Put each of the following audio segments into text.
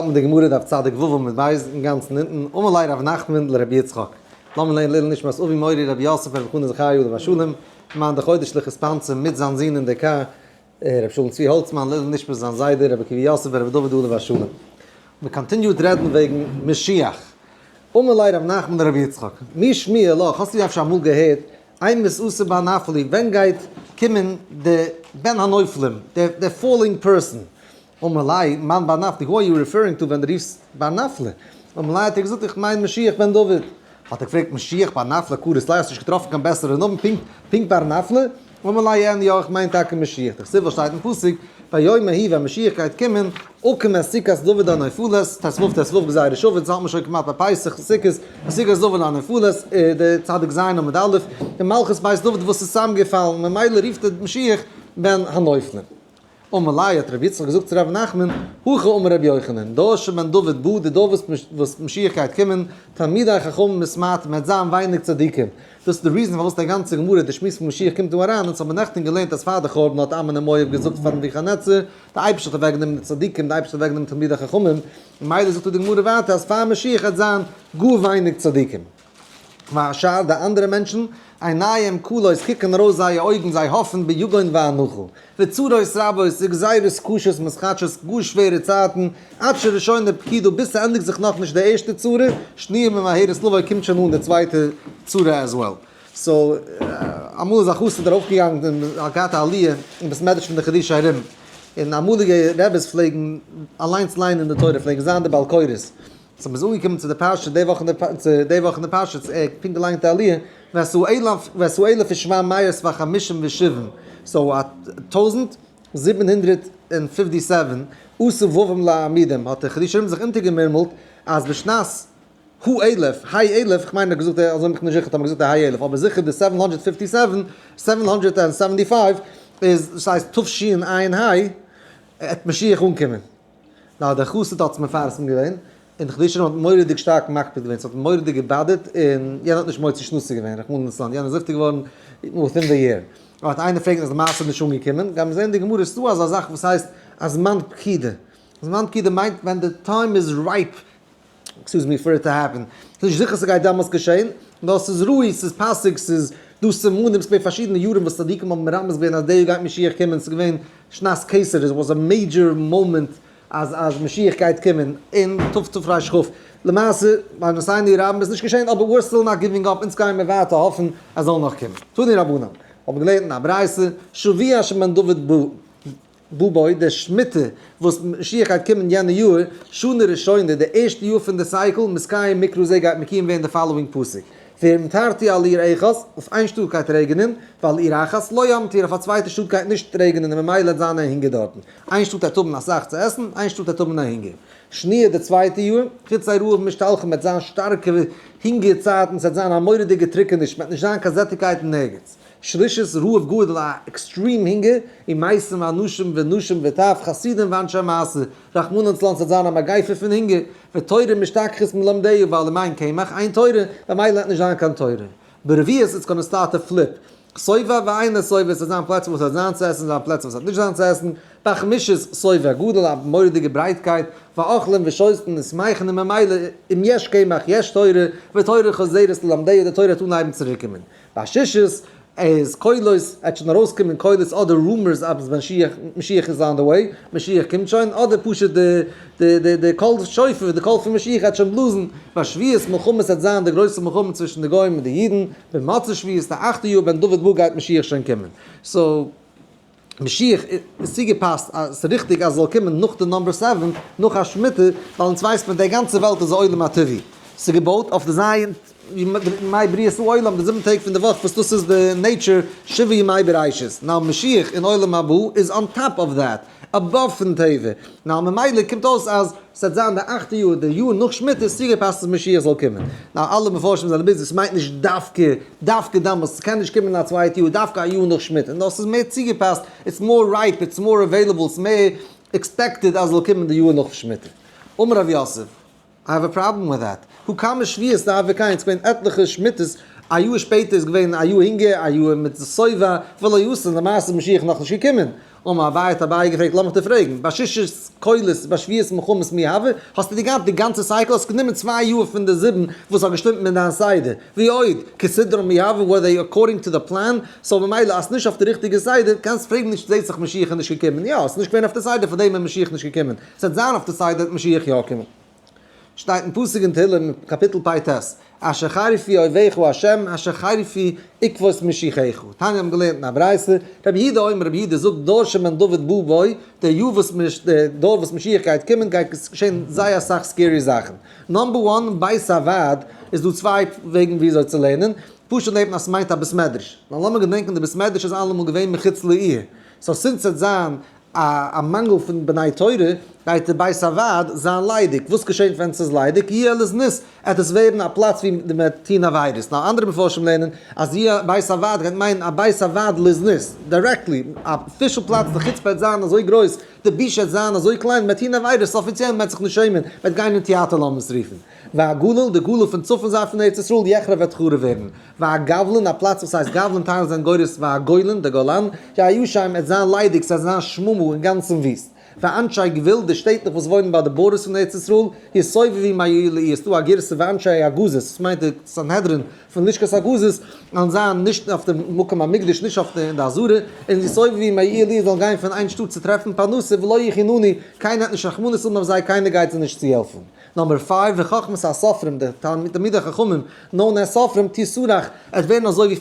האלטן די גמרא דף צדיק ו' עמוד ב' אינגאנצן אונטן, אמר ליה רב נחמן לרבי יצחק, לאמיר לערנען לעילוי נשמת אבי מורי רבי יוסף ברב חנא זכריה עליו השלום, מאן דחודש לחספנצה מיט זיין זון אין די קאר, רבי שלום צבי האלצמאן לעילוי נשמת זיין זיידע רבי עקיבא יוסף ברבי דוד עליו השלום. מען continue ט רעדן וועגן משיח. אמר ליה רב נחמן לרבי יצחק, מי שמיע לך, האסטו אפשר אמאל געהערט אימת אתא בר נפולי, ווען גייט קומען די בן הנופלים, די falling person? אמר ליה, מאן בר נפולי, who are you referring to ווען דו רופסט בר נפלה? אמר ליה האט ער געזאגט איך מיין משיח בן דוד. האט ער געפרעגט משיח בר נפלה קרית ליה האסט נישט געטראפן קיין בעסערע נאמען פונקט פונקט בר נפלה? אמר ליה אין יא איך מיין טאקע משיח, דכתיב וואס שטייט אין פסוק ביום ההוא ווען משיח גייט קומען אקים את סוכת דוד הנופלת, ט"ו ט"ו גזירה שווה, דאס האלט מען שוין כמעט ביי פסח, סוכות, סוכת דוד הנופלת, די צדיק ז' עמוד א', די מלכות בית דוד וואס איז צוזאמגעפאלן, ממילא רופט ער משיח בן הנופלים. אמר ליה האט רבי יצחק געזאגט צו רבי נחמן, הכי אמר רבי יוחנן, דור שבן דוד בא, די דור וואס משיח גייט קומען, תלמידי חכמים מתמעטין, מען וועט זיין ווייניג צדיקים. דאס איז די reason פארוואס די גאנצע גמרא, די שמועס פון משיח קומט דא אריין, אונז האבן נעכטן געלערנט אז פאר די חורבן האט עמון און מואב געזאגט פארן נבוכדנצר, די אייבערשטער האט אוועקגענומען די צדיקים, די אייבערשטער האט אוועקגענומען תלמידי חכמים, ממילא זאגט דא די גמרא ווייטער אז פאר משיח וועט זיין גאר ווייניג צדיקים. והשאר די אנדערע מענטשן, עיניהם כלות קוקן ארויס זייער אויגן זיי האפן ביגון ואנחה, וצרות רבות וגזירות קשות מתחדשות גאר שווערע צייטן, עד שראשונה פקידה ביז ס'ענדיגט זיך נאכנישט די ערשטע צרה, שניה ממהרת לבוא קומט שוין אן די צווייטע צרה as well. so אמאל איז א חסיד ארויפגעגאנגען און האט געהאט א עליה אין בית מדרש פון די חידושי הרי"ם, און אמאליגע רעבעס פלעגן אליינס ליינען די תורה, פלעגן זיין די בעל קורא'ס, so מ'איז אנגעקומען צו די פרשה די וואך אין די צו די וואך אין די פרשה צו ער פונקט געליינט די עליה, ואת האלף ושבע מאות וחמישים ושבעים, so א 1757 עשו ווים לעמידים האט דער חידושי הרי"ם זיך אונטערגעמורמלט אז בשנת האלף, היי אלף, כ'מיין ער האט געזאגט אזוי בין איך נישט זיכער האט מען געזאגט די היי אלף, אבער זיכער די 757, 775 איז דאס הייסט תשע"ה, עט משיח אנקומען. נאר דער חסיד האט עס מפרסם געווען, און חידושי הרי"ם האט מורא'דיג שטארק מקפיד געווען, ס'האט מורא'דיג גע bother ט, און יענער האט נישט מוציא שנתו געווען, רחמנא לצלן, יענער איז נפטר געווארן within the year. האט איינער פרעגן אז די מעשה איז נישט אנגעקומען, גיימיר זען אין די גמרא ס'דא אזא זאך וואס הייסט א זמן פקידה, זמן פקידה מיינט ווען די time איז ripe, excuse me, for it to happen, ס'איז נישט זיכער ס'גייט דעמאלטס געשען, נאר ס'איז ראוי, ס'איז פאסיג, ס'איז דא סימנים, ס'געווען פארשידענע יארן וואס צדיקים האבן מרמז געווען אז די יאר גייט משיח קומען, ס'איז געווען שנת כתר, it was a major moment אז אז משיח גייט קומען אין תתרכ. למעשה בעוונותינו הרבים איז נישט געשען, אבער we're still not giving up, אונז גייען מיר ווייטער האפן אז זאל נאך קומען. תנו רבנן, האבן געלערנט אין א ברייתא, שבוע שבן דוד בא. בא בו, די שמיטה וואס משיח גייט קומען יענע יאר, שנה ראשונה, די ערשטע יאר פון די cycle, מתקיים מקרא זה גייט מקוים ווערן די following פסוק, והמטרתי על עיר אחת, אויף איין שטאט גייט רעגענען, ועל עיר אחת לא ימטיר, אויף א צווייטע שטאט גייט נישט רעגענען און ממילא וועט זיין א הונגער דארטן, איין שטאט וועט האבן אסאך צו עסן, איין שטאט וועט האבן א הונגער. שניה די צווייטע יאר, חצי רעב משתלחים וועט זיין שטארקע הונגער צייטן, ס'וועט זיין א מורא'דיגע טרוקעניש, מ'וועט נישט זיין קיין זעטיגקייט אין ערגעץ. שלישית רעב גדול א extreme הונגער, ומתים אנשים ונשים וטף חסידים ואנשי מעשה, רחמנא לצלן ס'וועט זיין א מגיפה פון הונגער, ותורה משתכחת מלומדיה ווייל אם אין קמח אין תורה, במילא וועט נישט זיין קיין תורה. ברביעית it's gonna start to flip, שובע ואינו שובע ס'וועט זיין פלעצער וואס ס'וועט זיין צו עסן זיין פלעצער וואס ס'וועט נישט זיין צו עסן, בחמישית שובע גדול א מורא'דיגע ברייטקייט, ואוכלים ושותין ושמחין און ממילא אם יש קמח יש תורה, ותורה חוזרת ללומדיה די תורה וועט אנהייבן צוריקקומען. בשישית איז קולות, עט שוין ארויסקומען קולות אדער rumors אז משיח משיח איז on the way, משיח קומט שוין, אדער פשוט די די די די קול שופר, די קול פון משיח עט שוין בלאזן, בשביעית מלחמות עט זיין די גרויסע מלחמה צווישן די גוים און די אידן, במצות שביעית די אכטע יאר בן דוד בא גייט משיח שוין קומען. so משיח איז צוגעפאסט אז ס'איז ריכטיג אז עס זאל קומען נאך די number seven, נאך א שמיטה, ווייל אונז ווייסט מען די גאנצע וועלט איז א עולם הטבעי, ס'איז געבויט אויף די ז' ימי בריאת העולם, די זיבן טעג פון די וואך וואס דאס איז די nature שבעה ימי בראשית, now משיח אין עולם הבא איז on top of that, above פון טבע, now ממילא קומט אויס אז ס'וועט זיין די אכטע יאר, די יאר נאך שמיטה איז צוגעפאסט אז משיח זאל קומען. now אלע מפרשים זענען busy, ס'מיינט נישט דווקא, דווקא דאמאלס, ס'קען נישט קומען א צווייטע יאר, דווקא א יאר נאך שמיטה, נאר ס'איז מער צוגעפאסט, it's more ripe, it's more available, ס'איז מער expected אז ס'זאל קומען די יאר נאך שמיטה. אמר רב יוסף, I have a problem with that. הא כמה שביעיות דהוו קיימי, ס'געווען עטליכע שמיטות, א יאר שפעטער איז געווען א יאר הונגער, א יאר מיט שובע, ולא אתא, למעשה איז משיח נאכנישט געקומען. אמר אביי האט אביי געפרעגט לאמיך דיר פרעגן, בששת קולות בשביעית מלחמות מי הוה, האסטו די געהאט די גאנצע cycle, האסט גענומען צוויי יאר פון די זיבן וואס האט געשטימט מיט דיין סדר, ועוד, כסדרן מי הוה, were they according to the plan, so ממילא אז נישט אויף די ריכטיגע סדר, קענסט פרעגן נישט זעהט זיך משיח איז נישט געקומען, יא עס איז נישט געווען אויף די סדר פארדעם איז משיח נישט געקומען, עס וועט זיין אויף די סדר וועט משיח יא קומען. שטייט אין פסוק אין תהלים קאפיטל פ ט, אשר חרפו אויביך ה' אשר חרפו עקבות משיחך. תניא האבן געלערנט אין א ברייתא, רבי יהודה אומר רבי יהודה זאגט דור שבן דוד בא בו, דער יאר וואס דער דור וואס משיח גייט קומען גייט געשען זייער אסאך scary זאכן. number one, בית הוועד, איז דא צוויי וועגן וויאזוי צו לערנען, פשוט לערנט מען אז ס'מיינט א בית מדרש. נאר לאמיר געדענקען די בית מדרש איז אלעמאל געווען מחוץ לעיר, so since ס'וועט זיין א מאנגל פון בני תורה, גייט די בית הוועד זיין ליידיג, וואס געשענט ווען ס'איז ליידיג? יהיה לזנות, עט עס ווערן א פלאץ ווי מען וועט טון עבירות, נאר אנדערע מפרשים לערנען אז יהיה בית הוועד גייט מיינען א בית הוועד לזנות, directly, א official פלאץ, די חוצפה וועט זיין אזוי גרויס, די בושה וועט זיין אזוי קליין, מען וועט טון עבירות אפיציעל, מען וועט זיך נישט שעמען, מען וועט גיין אין טעאטער לאמיר עס רופן. והגליל, די גליל פון צפון זייט פון ארץ ישראל, יחרב וועט חרוב ווערן. והגבלן, א פלאץ וואס הייסט גבלן, טייל זענען גורס והגולן, די גולן, יאושיים, עס זיין ליידיג, ס'וועט זיין שממה, אינגאנצן וויסט. ואנשי גבול, די שטעטלעך וואס וואוינען ביי די borders פון ארץ ישראל, יסובבו מעיר לעיר, ס'דא א גירסא ואנשי הגזית, דאס מיינט די סנהדרין פון לשכת הגזית, וועלן זיין נישט אויף די מקום המקדש, נישט אויף די אין די עזרה, און יסובבו מעיר לעיר זאלן גיין פון איין שטאט צו טרעפן פרנסה, ולא יחננו, קיינער וועט נישט רחמנות האבן אויף זיי, קיינער גייט זיי נישט צוהעלפן. number five, וחכמת הסופרים, די תלמידי חכמים, known as סופרים, תסרח, עס ווערן אזוי ווי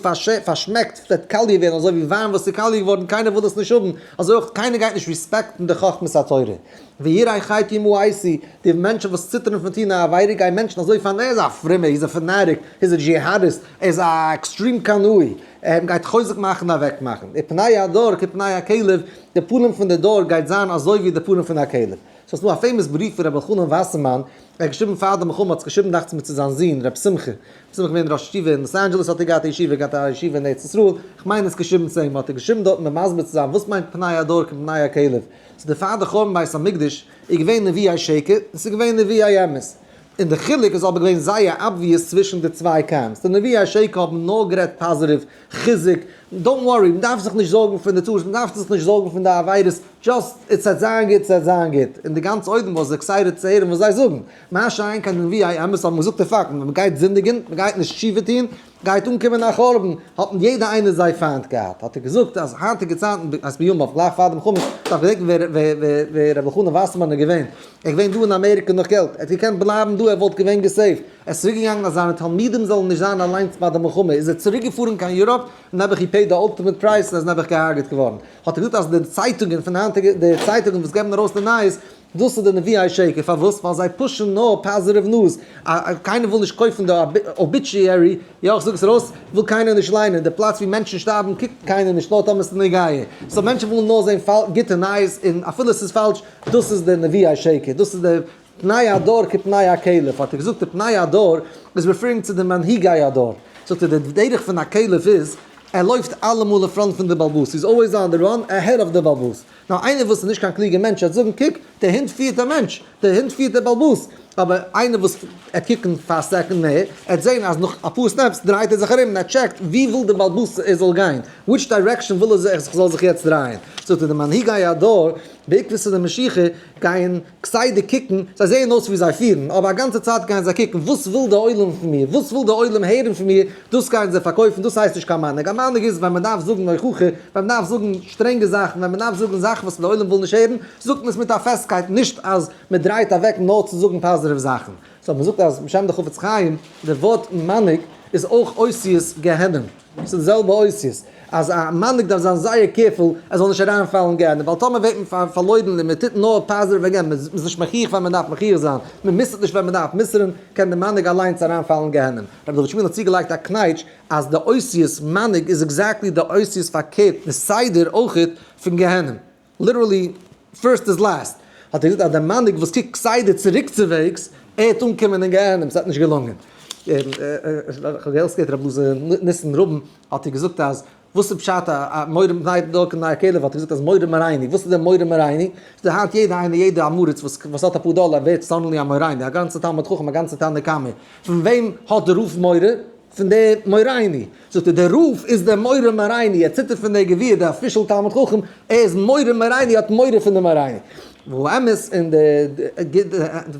פארשמעקט, עס וועט קאליע ווערן אזוי ווי וויין וואס איז קאליע געווארן, קיינער וויל עס נישט האבן, אזוי אויך קיינער גייט נישט respect ן די חכמת התורה. ויראי חטא ימאסו, די מענטשן וואס ציטערן פון טון א עבירה גייען מענטשן אזוי פארן, ער איז א פרומער, he's a fanatic, he's a jihadist, ער איז א extreme קנאי, ער גייט חוזק מאכן און אוועק מאכן. ופני הדור כפני הכלב, די פנים פון די דור גייט זיין אזוי ווי די פנים פון א כלב. ס'איז דא א famous בריוו פון רבי אלחנן וואסערמאן, ער האט געשריבן פאר די מלחמה, האט עס געשריבן דאכט זיך מיר צו זיין זון רבי שמחה, רבי שמחה געווען ראש ישיבה אין לאס אנדזשעלעס האט ער געהאט א ישיבה, געהאט א ישיבה אין ארץ ישראל, כ'מיין עס געשריבן צו אים, האט ער געשריבן דארטן מסביר צו זיין וואס מיינט פני הדור כפני הכלב, ס'איז די פאר די חורבן בית המקדש איז געווען נביאי שקר און ס'איז געווען נביאי אמת, און די חילוק איז אבער געווען זייער obvious צווישן די צוויי camps, די נביאי שקר האבן נאר גערעדט positive חיזוק, don't worry, מ'דארף זיך נישט זארגן פון די טעות, מ'דארף זיך נישט זארגן פון די עבירות, just עס וועט זיין גוט, עס וועט זיין גוט, און די גאנצע עולם was excited צו הערן וואס זיי זאגן, מה שאין כן נביאי אמת האבן געזאגט די פאקטן, ווען מ'גייט זינדיגן, מ'גייט נישט תשובה טון, גייט אנקומען א חורבן, האט מען יעדער איינער זיי פיינט געהאט, האט ער געזאגט אז היינטיגע צייטן, אז בימיו, גלייך פאר דעם חורבן, דארף געדענקן ווער ווער רבי אלחנן וואסערמאן איז געווען, ער איז געווען דא אין אמעריקע נאך געלט, ער האט געקענט בלייבן דא, ער וואלט געווען גע save ט, ער איז צוריק געגאנגען אז זיינע תלמידים זאלן נישט זיין אליינס ביי די מלחמה, איז ער צוריק געפארן קיין Europe, נעבעך he paid the ultimate price און ער איז נעבעך געהארגעט געווארן. האט ער געזאגט אז די צייטונגען פון היינטיגע, די צייטונגען וואס געבן ארויס די נייעס, דאס איז די נביאי שקר, פארוואס? ווייל זיי push ן נאר positive news, קיינער וויל נישט קויפן די obituary, יא איך זאג עס ארויס, וויל קיינער נישט ליינען, די פלאץ ווי מענטשן שטארבן קוקט קיינער נישט נאר טאמער ס'איז נוגע, so מענטשן ווילן נאר זען גוטע נייעס און אפילו ס'איז פאלש, דאס איז די נביאי שקר, דאס איז די פני הדור כפני הכלב, האט ער געזאגט די פני הדור איז referring צו די מנהיגי הדור, זאגט ער די דרך פון א כלב איז, ער לויפט אלעמאל אין front פון די בעל הבית, he's always on the run ahead of די בעל הבית, נאר איינער וואס איז נישט קיין קלוגער מענטש וועט זאגן קוק די הונט פירט א מענטש, די הונט פירט די בעל הבית, אבער איינער וואס עט קוקן פאר א second מער, עט זען אז נאך אפאר steps דרייט ער זיך ארום און ער check ט ווי וויל די בעל הבית ער זאל גיין, which direction וויל ער זיך זאל זיך יעצט דרייען, זאגט ער די מנהיגי הדור בעקבות די משיחה גייען כסדר קוקן, זיי זעען אויס ווי זיי פירן, אבער א גאנצע צייט גייען זיי קוקן, וואס וויל די עולם פון מיר, וואס וויל די עולם הערן פון מיר, דאס גייען זיי פארקויפן, דאס הייסט נישט קיין מנהיג, א מנהיג איז ווען מען דארף זאגן הוכחה, ווען מען דארף זאגן שטרענגע זאכן, ווען מען דארף זאגן זאכן וואס די עולם וויל נישט הערן, זאגט מען עס מיט א פעסטקייט, נישט אז מען דרייט אוועק נאר צו זאגן positive זאכן. so מען זאגט אז בשם די חפץ חיים, די ווארט מנהיג איז אויך אותיות גיהנום. ס'איז די זעלבע אותיות, אז א מנהיג דארף זיין זייער careful ער זאל נישט אריינפאלן אין גיהנום, ווייל טאמער ווערט מען פארלוירן און מען טוט נאר positive again, מען איז נישט מוכיח ווען מען דארף מוכיח זיין, מען מוסר'ט נישט ווען מען דארף מוסר'ן, קען דער מנהיג אליינס אריינפאלן אין גיהנום. רבי דוד שמואל האט צוגעלייגט א קנייטש אז די אותיות מנהיג איז exactly די אותיות פארקערט די סדר אויכעט פון גיהנום. literally first is last, האט ער געזאגט אז דער מנהיג וואס קוקט כסדר צוריקצוועגס, ער וועט אנקומען אין גיהנום, ס'האט נישט געלונגען. כ'האב געהערט רבי אלעזר ניסן רובין האט ער געזאגט אז וואס איז פשט א מורה מפני דור כמפני הכלב, האט ער געזאגט אז מורה מורינו, וואס איז דער מורה מורינו? ס'איז היינט יעדער איינער יעדער עם הארץ וואס האט אפאר דאלער ווערט suddenly א מורינו, א גאנצע תלמיד חכם, א גאנצע תנא קמא. פון וועם האט דער רב מורא? פון די מורינו. זאגט ער, דער רב איז דער מורה מורינו, ער ציטערט פון דער גביר, דער official תלמיד חכם, ער איז מורה מורינו, ער האט מורא פון די מורינו. והוא אמת, און די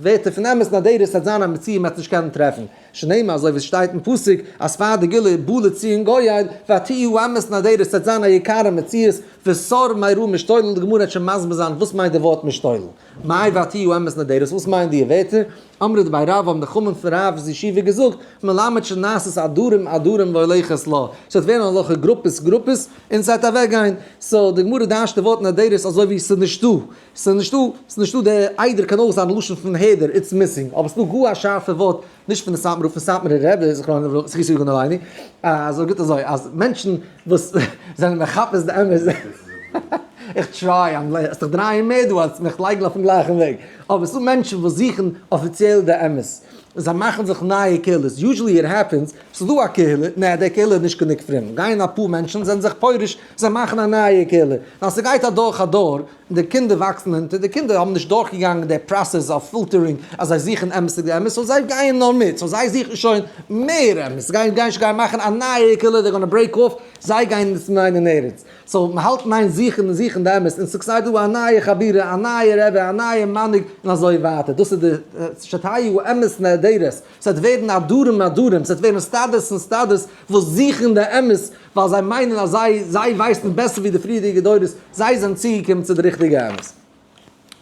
ווערטער פון אמת נאדרת וועט זיין א מציאה מען וועט נישט קענען טרעפן. שנאמר אזוי ווי עס שטייט אין פסוק אז פאר די גאולה בא לציון גואל, ותהי האמת נאדרת וועט זיין א יקרה מציאות, וסר מרע משתולל, די גמרא וועט שוין מסביר זיין וואס מיינט די ווארט משתולל. מאי ותהי האמת נאדרת, וואס מיינט די ווערטער? אמרי דבי רב האבן די חכמים פון רב'ס ישיבה געזאגט, מלמד שנעשית עדרים עדרים והולכת לה, ס'וועט ווערן אזעלכע גרופעס גרופעס און ס'וועט אוועק גיין, so די גמרא דרש'ט די ווארט נאדרת אזוי ווי ס'איז נישטא, ס'איז נישטא, ס'איז נישטא די עדר קען אויך זיין לשון פון העדר, it's missing, אבער ס'איז דא גאר א שארפע ווארט, נישט פון די סאטמאר רב, פון סאטמארער רבי זכרונו לברכה, זכותו יגן עלינו, אזוי גוט אזוי אז מענטשן וואס זענען מחפש די אמת, איך try, עס זיך דרייען מער דא אלס מיך לייגן אויפן גלייכן וועג, אבער ס'דא מענטשן וואס זוכן אפיציעל די אמת, זיי מאכן זיך נייע קהילות, usually it happens, ס'איז דא א קהילה, נע די קהילה איז נישט גענוג פרום, גייען אפאר מענטשן זענען זיך פורש, זיי מאכן א נייע קהילה, נאר ס'גייט אדורך א דור, און די קינדער וואקסן אונטער, די קינדער האבן נישט דורכגעגאנגען די process of filtering אז זיי זוכן אמת'דיג די אמת, so זיי גייען נאר מיט, so זיי זוכן שוין מער אמת, זיי גייען שוין מאכן א נייע קהילה, they're gonna break off, זיי גייען עס מיינען ערענסט. so מ'האלט אין איין זוכן און זוכן די אמת, און ס'איז דא א נייע חבורה, א נייע רבי, א נייע מנהיג, און אזוי ווייטער. דאס איז די שתהא האמת נעדרת, ס'וועט ווערן עדרים עדרים, ס'וועט ווערן סטאדעס און סטאדעס וואס זוכן די אמת, ווייל זיי מיינען אז זיי זיי ווייסן בעסער ווי די פריערדיגע דורות, זיי זענען צוגעקומען צו די ריכטיגע אמת.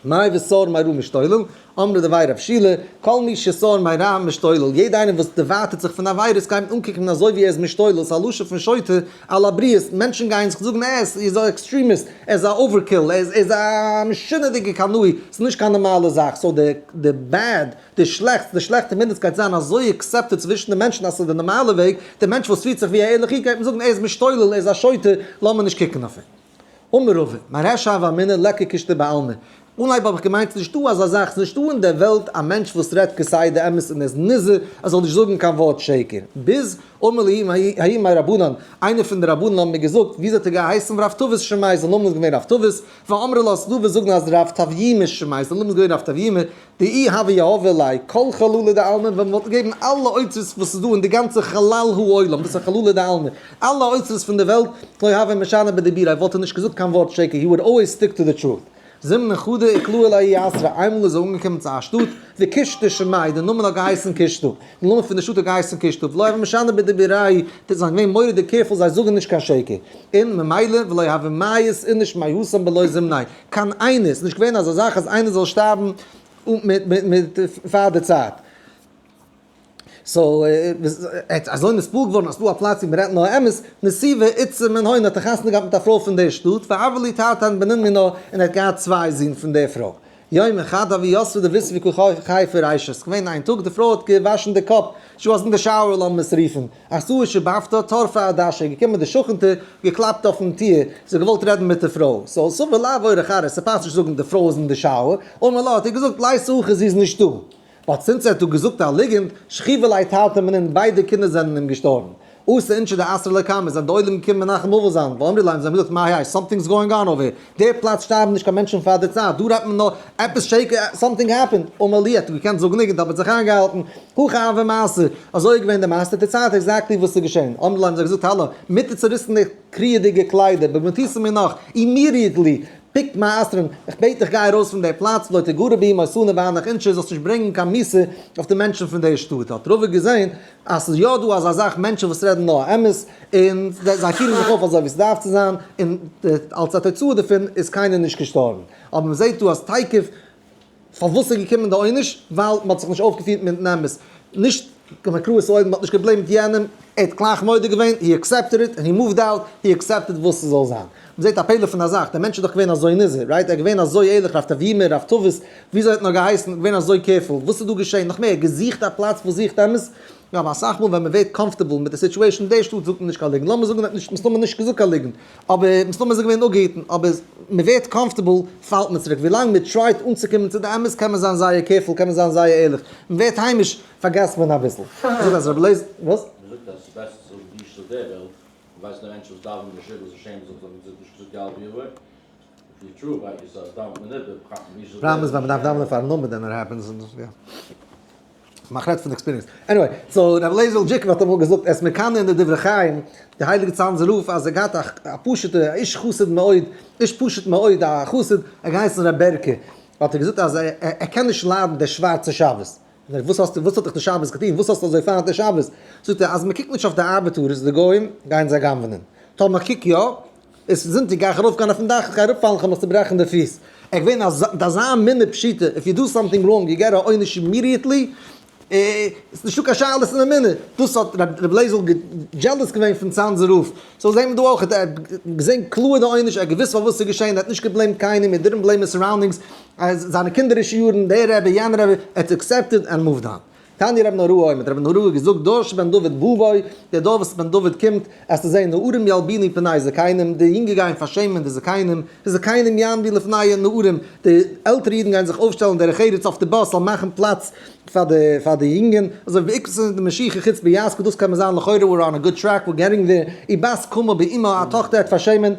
מאי וסר מרע משתולל, אמרי דבי רב שילא, כל מי שסר מרע משתולל, יעדע איינער וואס דערווייטערט זיך פון עבירות גייט מען אנקוקן אזוי ווי ער איז משתולל, ס'איז א לשון פון שוטה על הבריות, מענטשן גייען זיך זאגן ער איז א extremist, ער איז א overkill, ער איז א משונה'דיגע קנאי, ס'איז נישט קיין נארמאלע זאך, so די bad, די שלעכטס, די שלעכטע מידות גייט זיין אזוי accepted צווישן די מענטשן אז ס'איז די נארמאלע וועג, די מענטש וואס פירט זיך ווי א ערליכע איד גייט מען זאגן ער איז משתולל, ער איז א שוטה, לאמיר נישט קוקן אויף אים. אמר רבא, מרישא הוה אמינא ליכא קושטא בעלמא. אנהייב האב איך געמיינט ס'איז נישטא אזא זאך, ס'איז נישטא אין דער וועלט א מענטש וואס רעדט כסדר אמת און איז נזהר ער זאל נישט זאגן קיין ווארט שקר. ביז, אמר לי ההוא מי רבנן, איינער פון די רבנן האבן מיר געזאגט, וויאזוי האט ער געהייסן רב טבת שמיה, זיין נאמען איז געווען רב טבת, ואמרי לה, ס'דא וואס זאגן אז רב טביומי שמיה, זיין נאמען איז געווען רב טביומי, דאי הוה יהבי ליה כל חללא דעלמא, ווען מ'וואלט געגעבן אלע אוצרות וואס איז דא אין די גאנצע חלל העולם, דאס איז חללא דעלמא, אלע אוצרות פון די וועלט, לא הוה משני בדיבוריה, וואלט ער נישט געזאגט קיין ווארט שקר, he would always stick to the truth. זימנא חדא איקלע לההוא אתרא, איינמאל איז ער אנגעקומען צו א שטאט, וקושטא שמיה, די נאמען האט געהייסן קושטא, די נאמען פון די שטאט האט געהייסן קושטא, ולא הוה משני בדיבוריה, זיי זענען געווען מורא'דיג careful זיי זאגן נישט קיין שקר, און ממילא ולא הוה מיית איניש מהתם בלא זמניה, קיין איינער, ס'איז נישט געווען אזא זאך אז איינער זאל שטארבן מיט פאר די צייט. so אזוי נתפעל געווארן אז ס'דא א פלאץ ווי מ'רעדט נאר אמת, נסיבה איתתא מן הון האט ער חתונה געהאט מיט א פרוי פון דער שטאט, והוו ליה תרתין בנין מינה, און ער האט געהאט צוויי זין פון דער פרוי. יומא חד הוה יתבא דביתהו וקא חייפא רישא, ס'איז געווען איין טאג די פרוי האט געוואשן די קאפ, she was in the shower לאמיר עס רופן, אתא שיבבתא טרפא אדשא, געקומען די שכנ'טע, געקלאפט אויפן טיר, זי האט געוואלט רעדן מיט די פרוי, so סבר לאו אורח ארעא, ס'פאסט נישט זאגן די פרוי איז אין די shower, אמר לה האט ער געזאגט ליתא הכא זי איז נישטא. but since ער האט דא געזאגט א ליגנט, שכיבו ליה תרתין בנין ביידע קינדער זענען אים געשטארבן. אתו אינשי דאתרא לקמיה זענען די עולם געקומען מנחם אבל זיין, ואמרי ליה זיי האבן געזאגט מאי האי something's going on over here, די פלאץ שטארבן נישט קיין מענטשן פאר די צייט, דא רעדט מען נאר עפעס שקר, something happened, אמר להו האט געקענט זאגן ליגנט אבער האט זיך איינגעהאלטן, הכי הוה מעשה, אזוי איז געווען די מעשה, דערציילט exactly וואס איז געשען, אמרי ליה האבן זיי געזאגט האלא, מיט די צוריסענע קריעדיגע קליידער, במטותא מינך, immediately, פוק מאתרין, איך בעט דיך גיי ארויס פון די פלאץ, לא תגרי בהו מותנא בהנך אינשי, זאלסט נישט ברענגען קיין מיתה אויף די מענטשן פון די שטאט. האט רבא געזען אז ס'איז יא דא אזא זאך מענטשן וואס רעדן נאר אמת, און זיי פירן זיך אויף אזוי ווי ס'דארף צו זיין, און אלס א תוצאה דערפון איז קיינער נישט געשטארבן. אבער מ'זעט דא אז תיכף פארוואס איז געקומען די עונש? ווייל מ'האט זיך נישט אויפגעפירט מיטן אמת. נישט כמקרא ס'אויב מ'האט נישט גע blame ט יענעם, ער האט גלייך מודה געווען, he accepted it, and he moved out, he accepted וואס ס'זאל זיין. מ'זעט א פלא פון א זאך, דער מענטש איז דאך געווען אזוי נזהר, right? ער איז געווען אזוי ערליך, רב טביומי, רב טבת, וויאזוי ער האט נאר געהייסן, געווען אזוי careful, וואס איז דא געשען? נאך מער, געזוכט א פלאץ וואס זוכט אמת? יא, אבער אסאך מאל ווען מ'ווערט comfortable מיט די situation, די שטאט זאגט מען נישט קיין ליגנט, לאמיר זאגן ער האט נישט, מסתמא נישט געזאגט קיין ליגנט, אבער מסתמא איז ער געווען אפגעהיטן, אבער מען ווערט comfortable פאלט מען צוריק, ווילאנג מען try ט אנצוקומען צו די אמת קען מען זיין זייער careful, קען מען זיין זייער ערליך, מען ווערט היימיש פארגעסט מען אביסל. זאגט אז רבי לעזער, וואס? מען זאגט אז ס'איז בעסער צו זאגן די שטאט דער וועלט, מען ווייסט נאר מענטשן וואס דאווענען נישט איבער זיי שעמען זיך זיי האבן נישט געזאגט די האלבע יאר, if you're true about yourself דאווענט מען איבער, פרט מען נישט זאגט פראבלעם איז ווען מען דארף דאווענען פארן עמוד then it happens, יא. כ'מאך רעדט פון experience. Anyway, so רבי לייזער'ל דזשיקוב האט אמאל געזאגט, ער איז מקנא אין די דברי חיים, די הייליגע צאנזער רב, אז ער געהאט א פשוטע איש חסיד מאוד, איש פשוט מאוד, א חסיד, ער געהייסן ר' בערקע, האט ער געזאגט אז ער קען נישט ליידן די שווארצע שבת. זאג איך, וואס האסטו, וואס האט דיך די שבת געטון, וואס האסטו אזוי פיינט די שבת? זאגט ער, אז מ'קוקט נישט אויף די ארבעטארס, די גוים, גייען זיי גנב'נען. טאמער כ'קוק יא, איז זונטאג גיי איך ארויפגיין אויפן דאך, איך גיי אראפפאלן, כ'וועל מיך צוברעכן די פיס. ער געווען מיט אזא אמונה פשוטה, if you do something wrong you get a עונש immediately, איז נישטא קיין שאלות אין אמונה. דאס האט ר' לייזער'ל jealous געווען פון צאנזער רב. So זעהן מיר דא אויך, ער האט געזעהן קלאר די עונש, ער האט געוואוסט פארוואס ס'איז געשעהן, ער האט נישט גע blame ט קיינעם, he didn't blame his surroundings, אז זיינע קינדערישע יארן, דער רבי, יענער רבי, ער האט accepted and moved on. תניא רבי נהוראי אומר, רבי נהוראי האט געזאגט, דור שבן דוד בא בו, דער דור וואס בן דוד קומט, עסטו זען, נערים ילבינו פני זקנים, די יונגע גייען פארשעמען די זקנים, וזקנים יעמדו לפני הנערים, די עלטערע אידן גייען זיך אויפשטעלן דרך ארץ אויף די באס, זאל מאכן פלאץ פאר די פאר די יונגען, אזוי ווי בעקבתא דמשיחא חוצפא יסגא, דאס קען מען זיין לכאורה we're on a good track, we're getting there, ובת קמה באמה, א טאכטער העט פארשעמען.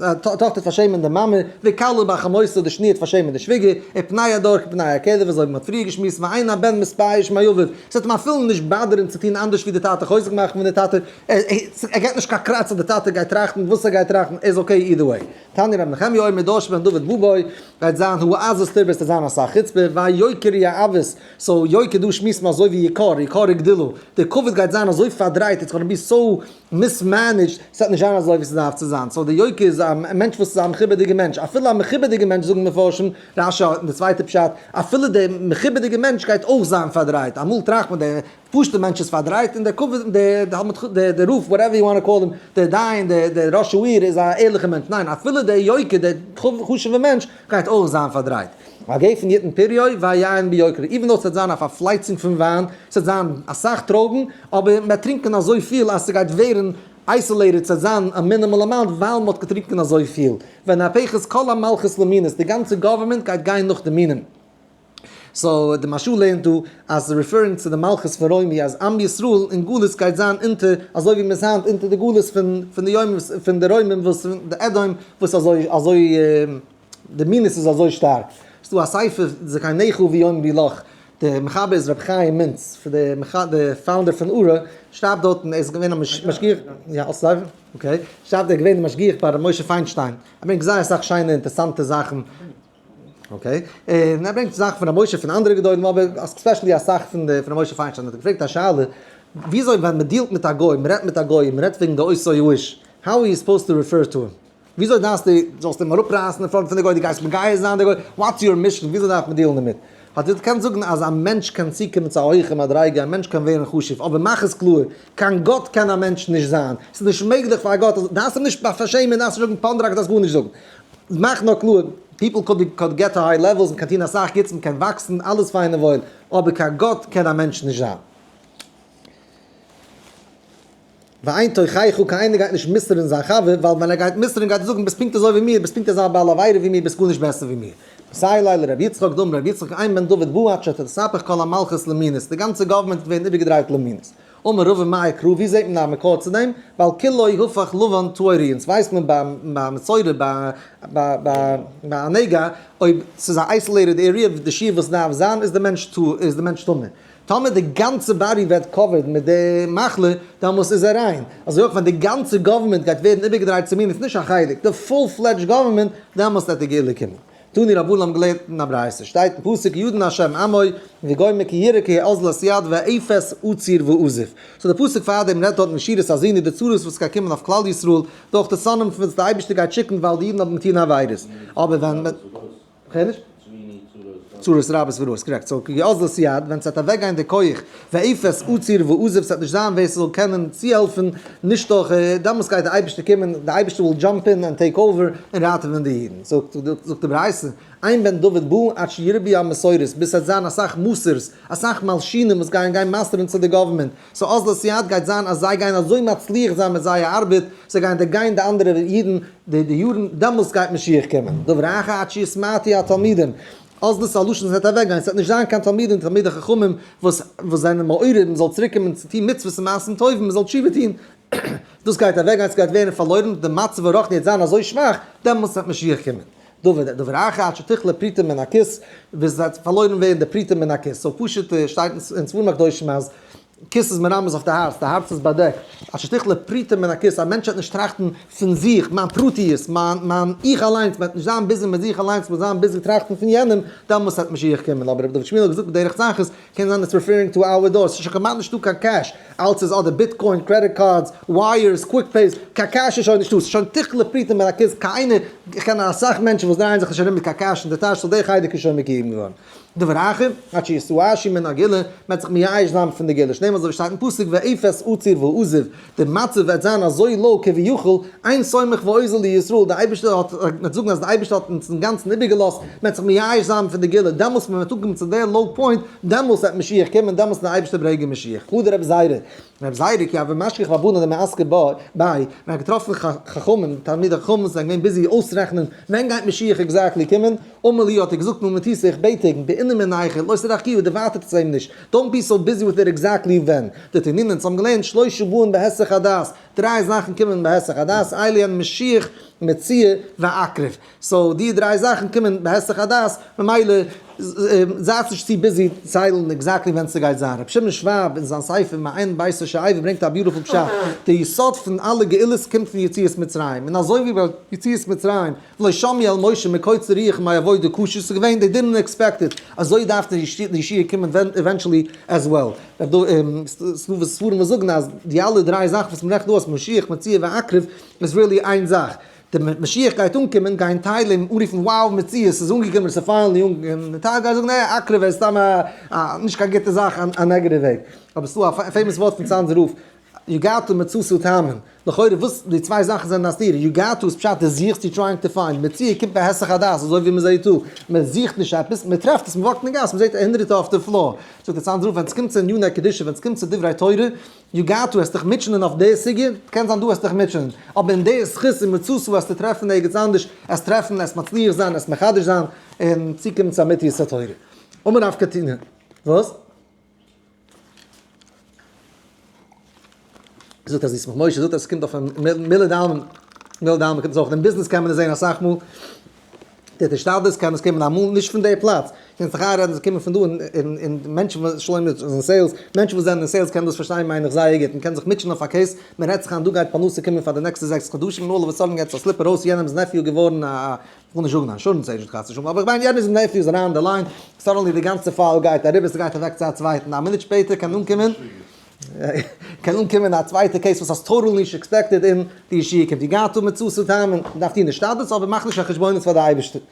א טאכטער פארשעמען די מאמע, וכלה בחמותה די שניר פארשעמען די שוויגער, ופני הדור כפני הכלב אזוי ווי מען האט פריער געשמועסט ואין הבן מתבייש מאביו, עס וועט אים אפילו נישט bother ן צו טון אנדערש ווי די טאטע חוזק מאכן פון די טאטע, ער געט נישט קיין קראץ אז די טאטע גייט טראכטן וואס ער גייט טראכטן, ער איז okay either way. תניא רבי נחמיה אומר דור שבן דוד בא בו, גייט זיין העזות תרבה עס וועט זיין אסאך חוצפה, והיוקר יעוות, so יוקר דא שמועסט מען אזוי ווי יקר, יקר וגדולה, די כבוד גייט זיין אזוי פארדרייט, it's gonna be so mismanaged, ס'וועט נישט זיין אזוי ווי ס'דארף צו זיין, so די יוקר איז א מענטש וואס איז א מכובד'יגע מענטש, אפילו א מכובד'יגע מענטש זאגן מפרשים, רש"י אין די צווייטע פשט, אפילו דער מכובד'יגע מענטש גייט אויך זיין פארדרייט, אמאל טראכט מען דער פשוט'ער מענטש איז פארדרייט און דער כבוד, דער תלמיד חכם, דער רב, whatever you want call him, דער דיין, דער ראש העיר איז א ערליכער מענטש, ניין אפילו דער יוקר, דער חשוב'ער מענטש גייט אויך זיין פארדרייט. והגפן יתן פריו והיין ביוקר, even though ס'וועט זיין א פארפלייצונג פון וויין, ס'וועט זיין אסאך טרויבן, אבער מ'וועט טרינקען אזויפיל אז ס'גייט ווערן isolated, ס'וועט זיין א minimal amount ווייל מ'האט געטרינקען אזויפיל. ונהפכת כל המלכות למינות, די גאנצע גאווערמענט גייט גיין נאך די מינים. So די מהרש"א לערנט דא אז ס'איז referring צו די מלכות פון רומי אז עם ישראל אין גלות גייט זיין אונטער אזוי ווי מ'איז היינט אונטער די גלות פון די יונים פון די רוימים וואס די אדום וואס אזוי אזוי די מינות איז אזוי שטארק. ס'דא א ספר זקניך ויאמרו לך, די מחבר איז רבי חיים מינץ, די founder פון אורה, שרייבט דארטן ער איז געווען א משגיח, יא האסט ספר? Okay, שרייבט ער איז געווען די משגיח ביי רבי משה פיינשטיין, ער ברענגט זייער אסאך שיינע אינטערסאנטע זאכן, okay, און ער ברענגט זאכן פון רבי משה פון אנדערע גדולים אבער especially אסאך פון די פון רבי משה פיינשטיין האט ער געפרעגט א שאלה, וויאזוי ווען מען deal ט מיט א גוי, מען רעדט מיט א גוי, מען רעדט וועגן די אותו האיש, how are you supposed to refer to him? וויאזוי דארפסטו, זאלסט אים אראפרייסן אין front פון די גוי, דו גייסט מגייר זיין די גוי, what's your mission, וויאזוי דארף מען deal ן דערמיט? האט ער געקענט זאגן אז א מענטש קען צוקומען צו א הויכע מדריגה, א מענטש קען ווערן חשוב, אבער מאך עס קלאר, קיין גאט קען א מענטש נישט זיין, ס'איז נישט מעגליך פאר א גאט, דארפסט אים נישט פארשעמען, דארפסט נישט זאגן פאנדראק, דארפסט גארנישט זאגן. מאך נאר קלאר, people could could get to high levels, מ'קען טון אסאך גוטס, מ'קען וואקסן, אלעס פיין און וואויל, אבער קיין גאט קען א מענטש נישט זיין. ואין תוכחה, קיינער גייט נישט מוסר'ן זיין חבר, ווייל ווען ער גייט מוסר'ן גייט ער זאגן ביסט פונקט אזוי ווי מיר, ביסט פונקט אזא בעל עבירה ווי מיר, ביסט גארנישט בעסער ווי מיר. מסייע ליה לרבי יצחק דאמר רבי יצחק אין בן דוד בא עד שתתהפך כל המלכות למינות, די גאנצע גאווערמענט וועט ווערן איבערגעדרייט למינות. אמר רבא מאי קרא, ווי זעט מען א מקור צו דעם? ווייל כולו הפך לבן טהור הוא, אונז ווייסט מען ביי מצורע ביי ביי א נגע, אויב ס'איז א isolated area די שיעור וואס דארף זיין איז די מענטש טמא. טאמער די גאנצע body ווערט covered מיט די מחלה, דאמאלס איז ער ריין. אזוי אויך ווען די גאנצע גאווערמענט גייט ווערן איבערגעדרייט צו מינות, נישט א חלק, די full fledged גאווערמענט, דאמאלס וועט די גאולה קומען. תנו רבנן האבן געלערנט אין א ברייתא, שטייט אין פסוק ידין השם עמו וגומר כי יראה כי אזלת יד ואפס עצור ועזוב. So די פסוק פארדעם רעדט דארט אין שירת האזינו די צרות וואס גייט קומען אויף כלל ישראל דורך די שונאים פון וואס די אייבערשטער גייט שיקן ווייל די אידן האבן געטון עבירות. אבער ווען מען. צרות רבות ורעות, correct, so כי אזלת יד, ווען ס'וועט אוועקגיין די כח, ואפס עצור ועזוב, ס'וועט נישט זיין ווער ס'זאל קענען צוהעלפן, נישט דורך, דעמאלס גייט די אייבערשטער קומען, די אייבערשטער will jump in and take over און ראטעווען די אידן. זאגט די ברייתא, אין בן דוד בא עד שירבו המוסרות, ביז ס'וועט זיין אסאך מסר'ס, אסאך מלשינים וואס גייען גיין מסר'ן צו די גאווערמענט, so אזלת יד גייט זיין אז זיי גייען אזוי מצליח זיין מיט זייער ארבעט, זיי גייען דערגיין די אנדערע אידן די יארן, דעמאלס גייט משיח קומען. דבר אחר עד שיתמעטו התלמידים, אזלת איז א לשון ס'וועט אוועקגיין, ס'וועט נישט זיין קיין תלמידים תלמידי חכמים וואס וואס זענען מעורר מ'זאל צוריק קומען צו טון מצוות און מעשים טובים, מ'זאל תשובה טון, דאס גייט אוועקגיין, ס'גייט ווערן פארלוירן, די מצב הרוחני וועט זיין אזוי שוואך, דעמאלס וועט משיח קומען. דבר דבר אחר עד שתכלה פרוטה מן הכיס, ביז עס וועט פארלוירן ווערן די פרוטה מן הכיס, so פשוט שטייט אין ספרים הקדושים אז כיס איז מרמז אויף די הארץ, די הארץ איז באדעקט, עד שתכלה פרוטה מן הכיס, א מענטש וועט נישט טראכטן פון זיך, מיין פרטיות, מיין מיין איך אליינס, מען וועט נישט זיין busy מיט זיך אליינס, מען וועט זיין busy טראכטן פון יענעם, דעמאלס וועט משיח קומען, אבער רבי דוד שמואל האט געזאגט בדרך צחות, קען זיין it's referring to our דור, ס'איז שוין כמעט נישטא קיין cash, אלץ איז אדער bitcoin, credit cards, wires, quick pays, קיין cash איז שוין נישטא, ס'איז שוין תכלה פרוטה מן הכיס, קיינער, איך קען אסאך מענטשן וואס דרייען זיך נישט ארום מיט קיין cash אין די טאש, so די חלק איז שוין מקוים געווארן. דבר אחר, עד שיתייאשו מן הגאולה, מ'וועט זיך מייאש זיין פון די גאולה, שנאמר אזוי ווי שטייט אין פסוק ואפס עצור ועזוב, די מצב וועט זיין אזוי low כביכול, אין סומך ועוזר לישראל, די אייבערשטער האט, מ'וועט זאגן אז די אייבערשטער האט אונז אינגאנצן איבערגעלאזט, מ'וועט זיך מייאש זיין פון די גאולה, דעמאלס ווען מ'וועט אנקומען צו די low point, דעמאלס וועט משיח קומען, דעמאלס וועט די אייבערשטער ברענגען משיח. הא דרבי זירא, רבי זירא כי הוה משכיח רבנן דמעסקי ביה, ווען ער האט געטראפן חכמים, תלמידי חכמים זענען געווען busy אויסרעכענען ווען גייט משיח exactly קומען, אמר להו האט ער געזאגט מילמתיתא איך בעט ענק בעינא מינייכו לא תדחקוה דערווייטערט עס אים נישט, don't be so busy with it exactly ווען. דתנינא אונז האבן געלערנט שלושה באין בהיסח הדעת, דריי זאכן קומען בהיסח הדעת, אלו הן משיח, מציאה, ועקרב. so די דריי זאכן קומען בהיסח הדעת, ממילא זייטס נישט צו busy ציילן exactly ווען ס'גייט זיין. רבי שמעון שוואב אין זיין ספר מעיין בית השואבה ברענגט א beautiful פשט, די יסוד פון אלע גאולות קומט פון יציאת מצרים, און אזוי ווי ביי יציאת מצרים ולא שמעו אל משה מקוצר רוח ומעבודה קשה, ס'איז געווען they didn't expect it, אזוי דארף די ישועה קומען eventually as well. ס'דא וואס ספרים וואס זאגן אז די אלע דריי זאכן וואס מ'רעכנט דא אויס משיח מציאה ועקרב איז really איין זאך, די משיח גייט אנקומען גייען טייל אים אנרופן wow מציאה ס'איז אנגעקומען ס'איז finally אנגעקומען, טייל גייען זאגן נע עקרב איז סתם א נישט קיין גוטע זאך א negative וועג, אבער ס'דא א famous ווארט פון צאנזער רב יגעת ומצאת תאמין, לכאורה וואס די צוויי זאכן זענען א סתירה, יגעת איז פשט דו זוכסט you trying to find, מציאה קומט בהיסח הדעת אזוי ווי מ'זעהט דא, מ'זוכט נישט עפעס, מ'טרעפט עס, מ'וואקט אין גאס מ'זעהט א הונדרעטע אויף די floor, זאגט דער צאנזער רב ווען ס'קומט צו עניני קדושה ווען ס'קומט צו דברי תורה, יגעת וועסט דיך מוטשענען אויף די סוגיא, קען זיין דא וועסט דיך מוטשענען, אבער אין די זכות און מצאת וועסטו טרעפן ערגעץ אנדערש, עס טרעפן, עס מצליח זיין, עס מחדש זיין, און צוקומען צו אמיתיות התורה. אמר רב קטינא, וואס? זאגט אז ישמח משה זאגט אז עס קומט אויף מילא דעלמא, מילא דעלמא קומט עס אויך, אין ביזנעס קען מען עס זען אסאך מאל, די השתדלות קען עס קומען אמאל נישט פון די פלאץ, קענסט זיך איינרעדן זיי קומען פון דא און מענטשן וואס שלומי איז אין sales, מענטשן וואס זענען אין sales קענען דאס פארשטיין מיין איך זייער גוט, מען קען זיך מוטשען אויף א case, מען רעדט זיך איין דא גייט פרנסה קומען פאר די נעקסטע 6 חדשים און all of a sudden געט עס א slip ארויס יענעמס nephew געווארן א, כ'וויל נישט זאגן א insurance agent חס ושלום, אבער כ'מיין יענעמס nephew איז אריין אין די line, suddenly די גאנצע file גייט אריבער ס'גייט אוועק צו א צווייטן, א מינוט שפעטער קען אנקומען קען אנקומען א צווייטע case וואס האסט totally נישט expected און די ישועה קומט. יגעת ומצאת תאמין, מ'דארף טון השתדלות אבער מאך נישט קיין חשבונות פאר די אייבערשטער.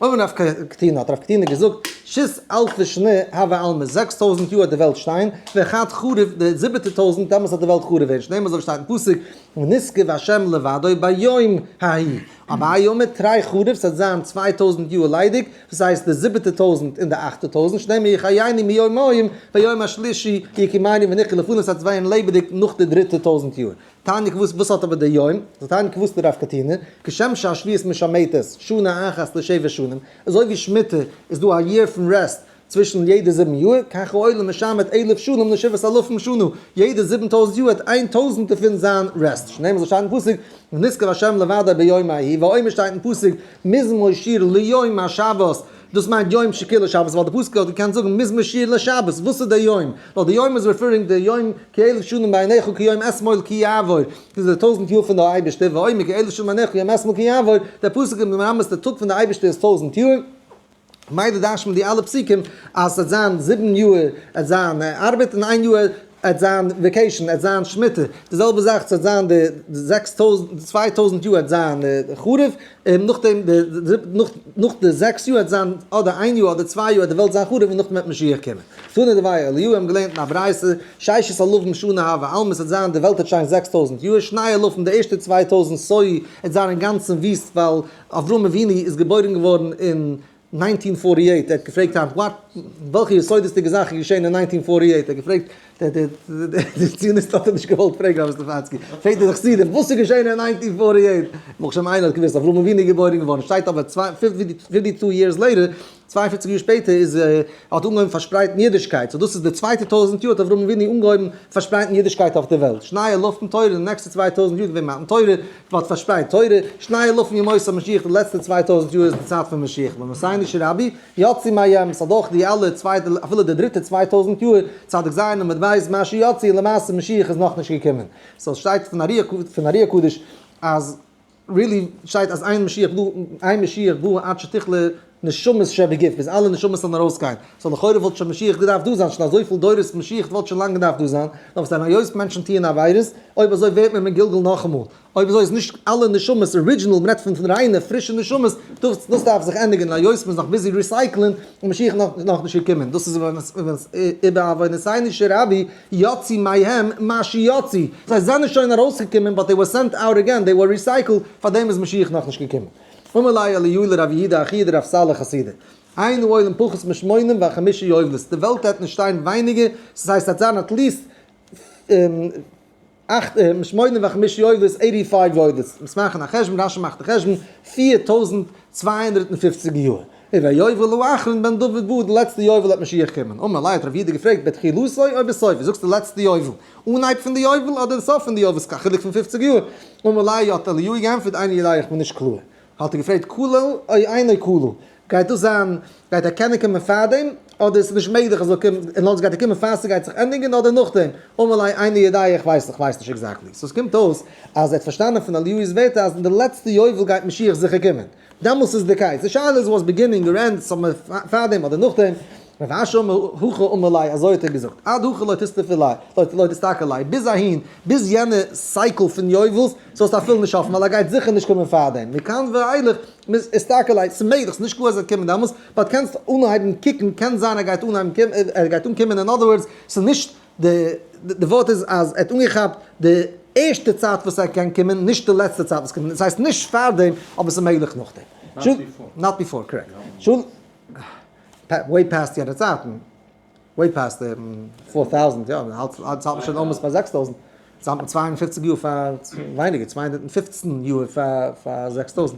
אמר רב קטינא, האט רב קטינא געזאגט, שית אלפי שני הוי עלמא, 6000 יאר האט די וועלט שטיין, וחד חרוב, די זיבעטע טויזנט, דעמאלס האט די וועלט חרוב ווערן, שנאמר אזוי ווי שטייט אין פסוק, ונשגב ה' לבדו ביום ההוא. אביי אמר תרי חרוב, ס'וועט זיין 2000 יאר ליידיג, דאס הייסט די זיבעטע טויזנט און די אכטע טויזנט, שנאמר יחייני מיום מים, ביום השלישי יקימני ונחיה לפניו, ס'וועט ווערן לעבעדיג נאך די דריטע טויזנט יאר. תניא כוותיה, וואס האט אבער די יום? זאגט תניא כוותיה דרב קטינא, כשם שהשביעית משמטת שנה אחת לשבע שנים, אזוי ווי שמיטה איז דא א year פון rest צווישן יעדע 7 יאר, כך העולם משמט אלף שנים לשבעת אלפים שנה, יעדע 7000 יאר האט איין טויזנט דערפון זיין rest, שנאמר אזוי שטייט אין פסוק, ונשגב השם לבדו ביום ההוא, ואומר שטייט אין פסוק, מזמור שיר ליום השבת, דאס מיינט יום שכולו שבת, ווייל די פסוק האט געקענט זאגן מזמור שיר לשבת, וואס איז די יום? ווייל די יום איז referring די יום כי אלף שנים בעיניך כיום אתמול כי יעבור, דאס איז די טויזנט יאר פון די אייבערשטער, ואומר כי אלף שנים בעיניך כיום אתמול כי יעבור, דער פסוק איז מרמז די טאג פון די אייבערשטער איז טויזנט יאר, מילא דרש'ט מען די אלע פסוקים אז עס וועט זיין 7 יאר עס זיין ארבעט און איין יאר עס זיין vacation, עס זיין שמיטה, די זעלבע זאך עס וועט זיין די 6000 2000 יאר עס זיין חרוב, און נאכדעם די נאך די 6 יאר עס זיין אדער איין יאר אדער 2 יאר די וועלט זיין חרוב און נאכדעם וועט משיח קומען. תנא דבי אליהו האבן געלערנט אין א ברייתא, ששת אלפים שנה הוי עלמא, עס וועט זיין די וועלט וועט שטיין 6000 יאר, שני אלפים די ערשטע 2000 סוי עס זיין אינגאנצן וויסט ווייל אברהם אבינו איז געבוירן געווארן אין 1948, ער האט געפרעגט היינט what וועלכע יסודות'דיגע זאך איז געשען אין nineteen forty eight? ער האט געפרעגט די ציוניסט האט ער נישט געוואלט פרעגן רב סטעפאנסקי, פרעגט ער די חסידים וואס איז געשען אין nineteen forty eight? ברוך השם איינער האט געוואוסט, אברהם אבינו איז געבוירן געווארן, שטייט אבער fifty two years later, 42 יאר שפעטער איז ער האט אנגעהויבן פארשפרייטן אידישקייט, so דאס איז די צווייטע טויזנט יאר האט אברהם אבינו אנגעהויבן פארשפרייטן אידישקייט אויף די וועלט, שני אלפים תורה, די נעקסטע 2000 יאר געווען מתן תורה, מען האט פארשפרייט תורה, שני אלפים ימות המשיח, די לעצטע 2000 יאר איז די צייט פון משיח, ומתי שרבי יצא מהם, ס'האט דורך די אלע צוויי, אפילו די דריטע 2000 יאר, צדיק ז' עמוד ב', מה שיצא, למעשה משיח איז נאכנישט געקומען. so שטייט פון ארי הקדוש אז really שטייט אז אין משיח בא, אין משיח בא עד שתכלה נשמות שבגוף, ביז אלע נשמות זאלן ארויסגיין. so לכאורה וואלט שוין משיח געדארפט דא זיין, שוין אזויפיל דורות משיח וואלט שוין לאנג געדארפט דא זיין, נאר וואס דען היות מענטשן טוען עבירות, אויב אזוי ווערט מען מגולגל נאכאמאל. אויב אזוי איז נישט אלע נשמות original, מ'רעדט פון ריינע פרישע נשמות, דאס דארף זיך ענדיגן, היות מ'איז נאך busy recycle ען, און משיח נאכנישט געקומען. דאס איז ובעוונותינו שרבו יצאו מהם מה שיצאו, זיי זענען שוין ארויסגעקומען but they were sent out again, they were recycled, פארדעם איז משיח נאכנישט געקומען. אמר ליה אליהו לרב יהודה אחיה דרב סלא חסידא, אין העולם פחות משמונים וחמשה יובלות, די וועלט העט נישט שטיין ווייניגער, ס'הייסט ס'העט זיין at least אכט משמונים וחמשה יובלות, eighty five יובלות, מוזט מאכן א חשבון, רשי מאכט די חשבון, 4250 יאר. והיובל האחרון בן דוד בא, די לעצטע יובל וועט משיח קומען. אמר ליה האט רב יהודה געפרעגט, בתחילתו או בסופו? זאגסט די לעצטע יובל, אנהייב פון די יובל אדער סוף פון די יובל? ס'איז א חילוק פון 50 יאר. אמר ליה האט אליהו געענטפערט, איני יודע איך בין נישט קלאר. האט ער געפרעגט, כלול או אינו כלול? גייט דאס זיין, גייט ער קענען קומען פארדעם, אדער איז נישט מעגליך ער זאל קומען, און נאך גייט ער קומען פאר ס'גייט זיך ענדיגן אדער נאכדעם? אמר ליה איני יודע איך ווייס איך ווייס נישט exactly. so ס'קומט אויס אז ער האט פארשטאנען פון אליהו'ס ווערטער אז אין די לעצטע יובל גייט משיח זיכער קומען. דעמאלס איז די קץ. די שאלה איז was beginning or end, ס'זאל מען פארדעם אדער נאכדעם. רב אשי אמר הכי אמר ליה, אזוי האט ער געזאגט, עד הכא לא תסתכל עלי, לא תסתכל עלי, ביז אהין, ביז יענע cycle פון יובל'ס, זאלסטו אפילו נישט האפן, ווייל ער גייט זיכער נישט קומען פארדעם. מכאן ואילך, תסתכל עלי, ס'מעגליך, ס'נישט קלאר אז ער וועט קומען דעמאלס, but קענסט אנהייבן קוקן, קען זיין ער גייט אנהייבן קומען, ער גייט אנקומען, אין other words, ס'נישט די די ווארט איז אז ער האט אנגעכאפט די ערשטע צייט וואס ער קען קומען, נישט די לעצטע צייט וואס קומען, דאס הייסט נישט פארדעם, אבער ס'איז מעגליך נאכדעם. Not before, correct. Way past יענע צייטן, way past 4000, יא, האלט האלט מען שוין almost ביי 6000, יעצט האלט מען 52 יאר פאר, ווייניגער, 215 יאר פאר 6000.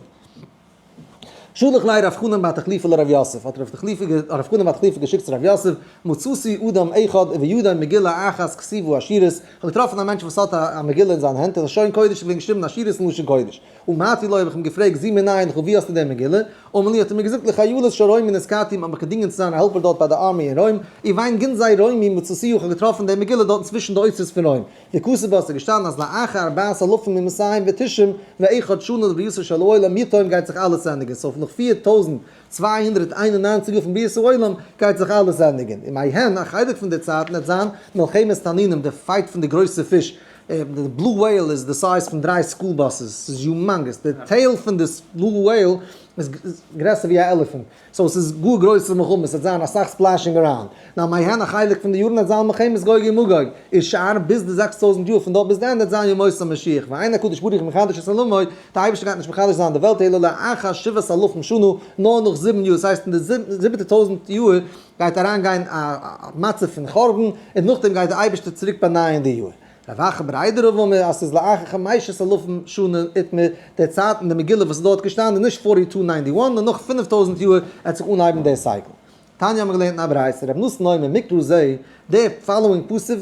שלח ליה רב חנן בר תחליפא לרב יוסף, האט רב תחליפא רב חנן בר תחליפא געשיקט צו רב יוסף, מצאתי אדם אחד ובידו מגילה אחת כתובה אשורית, כ'האב געטראפן א מענטש וואס האט א מגילה אין זיין הענט, און לשון קודש איז געווען געשריבן אשורית אין לשון קודש. אמרתי לו האב איך אים געפרעגט, זו מנין לך ווי האסטו די מגילה? אמר לי האט ער מיר געזאגט לחיילות של רומי נשכרתי, מ'האט מיך געדינגען צו זיין א העלפער דארט ביי די army אין רוים, ובין גנזי רומי מצאתיה איך האב געטראפן די מגילה דארטן צווישן די אוצרות פון רוים. וכתוב בה איז געשטאנען אז לאחר ארבעת אלפים ומאתים ותשעים ואחד שנה לבריאתו של העולם יתום גייט זיך אלעס ענדיגן, so נאך 4291 יאר פון בריאת העולם גייט זיך אלעס ענדיגן, ומהן א חלק פון די צייט וועט זיין מלחמת תנינים די fight פון די גרויסע פיש, די blue whale איז די size פון דריי school buses, ס'איז humongous, די tail פון די blue whale איז גרעסער ווי א elephant. so ס'איז גאר גרויסע מלחמות, ס'וועט זיין אסאך splashing around. נאר מהן א חלק פון די יארן וועט זיין מלחמת גוג ומגוג, איז שאר ביז די 6000 יאר פון דארט ביז די ענדע וועט זיין ימות המשיח, ואין הקדוש ברוך הוא מחדש את עולמו, די אייבערשטער גייט נישט מחדש זיין די וועלט אלא לאחר שבעת אלפים שנה, נאר נאך זיבן יאר, דאס הייסט אין די זיבעטע טויזנט יאר גייט אריין גיין א מצב פון חורבן, און נאכדעם גייט די אייבערשטער צוריק באנייען די יאר. רב אחא בריה דרבא אמר אז ס'איז לאחר חמשת אלפים שנה איתמר, די צייט אין די מגילה וואס איז דארט געשטאנען איז נישט forty two ninety one נאר נאך 5000 יאר עט זיך אנהייבן דער cycle. תניא האבן מיר געלערנט אין א ברייתא, רבי נתן אומר מקרא זה, דער following פסוק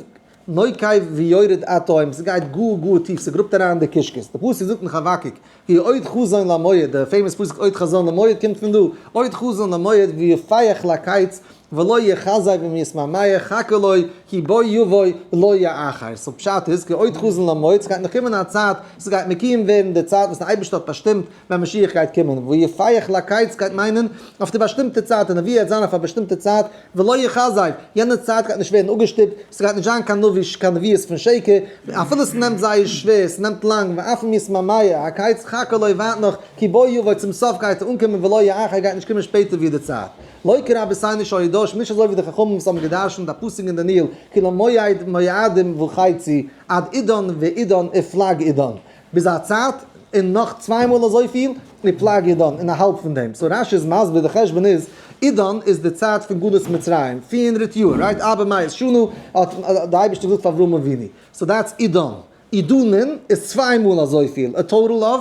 נוקב ויורד עד תהום, ס'גייט גאר גאר טיף, ס'גראבט אריין די קישקעס, די פסוק זאגט אין חבקוק, כי עוד חזון למועד, די famous פסוק עוד חזון למועד קומט פון דא, עוד חזון למועד ויפח לקיץ ולא יחזה ואם יתמהמה חכה לו כי בוא יבוא לא יאחר. so פשט איז, כי עוד חזון למועד, ס'גייט נאך קומען א צייט, ס'גייט מקוים ווערן די צייט וואס די אייבערשטער האט באשטימט ווען משיח גייט קומען, ויפח לקיץ גייט מיינען אויף די באשטימטע צייט, די נבואה וועט זיין אויף א באשטימטע צייט, ולא יכזב, יענע צייט גייט נישט ווערן אפגעשטופט, ס'גייט נישט זיין קיין נביא קיין נביאות פון שקר, אפילו ס'נעמט זייער שווער, ס'נעמט לאנג, ואף אם יתמהמה, הקץ חכה לו ווארט נאך, כי בוא יבוא צום סוף גייט ער אנקומען ולא יאחר גייט נישט קומען שפעטער ווי די צייט. לא כרבותינו שהיו דורשים, נישט אזוי ווי די חכמים וואס האבן גע'דרש'נט א פסוק אין דניאל, כי למועד מועדים וחצי, עד עידן ועידן ופלג עידן, ביז א צייט און נאך צוויי מאל אזויפיל, ופלג עידן, און א האלב פון דעם. so רש"י איז מסביר די חשבון איז, עידן איז די צייט פון גלות מצרים, 400 יאר, right? ארבע מאות שנה האט די אייבערשטער געזאגט פאר אברהם אבינו. So that's עידן. עידנין איז צוויי מאל אזויפיל, a total of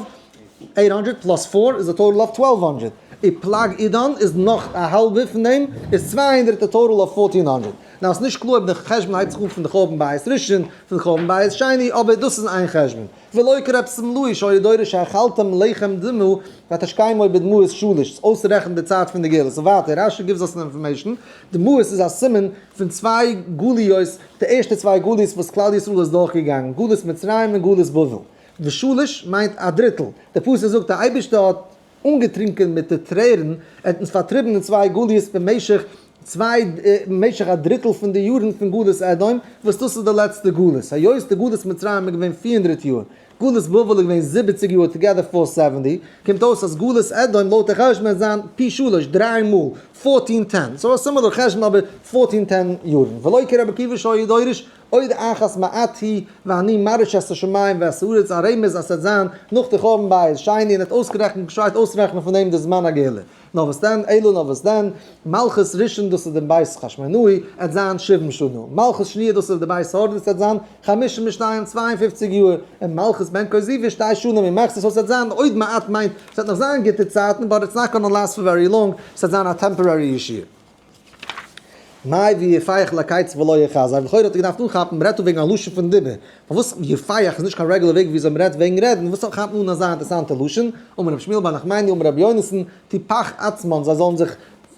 800 plus 4 איז a total of 1200. ופלג עידן איז נאך א האלבע פון דעם, איז 200, a total of 1400. Now, עס איז נישט קלאר אויב די חשבון הייבט זיך אן פון די חורבן בית ראשון, פון די חורבן בית שני, אבער דאס איז איין חשבון. ולא כרב שמלאי שהיה דורש שאכלתם לחם דמעה ותשכמו בדמעות שליש, אויסרעכענען די צייט פון די גאולה. So ווייטער, רשי gives us information, דמעות איז א סימן פון צוויי גליות, די ערשטע צוויי גליות וואס כלל ישראל איז דורכגעגאנגען, גלות מצרים און גלות בבל. ושליש מיינט א דריטל. דער פסוק זאגט, דער אייבערשטער האט אנגעטרונקען מיט די טרערן, ער האט אונז פארטריבן אין צוויי גליות במשך צוויי, במשך א דריטל פון די יארן פון גלות אדום, וואס דאס איז די לעצטע גלות. היות די גלות מצרים איז געווען 400 יאר, גלות בבל איז געווען 70 יאר, together 470, קומט אויס אז גלות אדום לויט די חשבון וועט זיין פי שלש, דריי מאל, 1410. So א similar חשבון אבער 1410 יארן. ולא כרבי עקיבא שהיה דורש עוד אחת מעט היא ואני מרעיש את השמים ואת הארץ, א רמז אז ס'וועט זיין נאך די חורבן בית שני און האט אויסגערעכנט געשרייט אויסרעכענען פון דעם די זמן הגאולה. נאר וואס דען, אלא נאר וואס דען, מלכות ראשון דאס איז דעם בית חשמונאי, עט זיין שבעים שנה, מלכות שניה דאס איז די בית הורדוס עט זיין חמישים ושתיים, 52 יאר, און מלכות בן כוזיבא שתי שנים ומחצה, so ס'עט זיין עוד מעט מיינט ס'וועט נאך זיין גוטע צייטן, but it's not gonna last for very long, ס'וועט זיין א temporary ישועה. מאי ויפח לקיץ ולא יחזר, לכאורה האט ער געדארפט אנכאפן, מ'רעדט דא וועגן א לשון פון דיבור, פארוואס יפח איז נישט קיין regular וועג וויאזוי מ'רעדט וועגן רעדן, וואס כאפט מען אן אזא אינטערעסאנטע לשון? אמר רבי שמואל בר נחמני אמר רבי יונתן, תפח עצמן, זיי זאלן זיך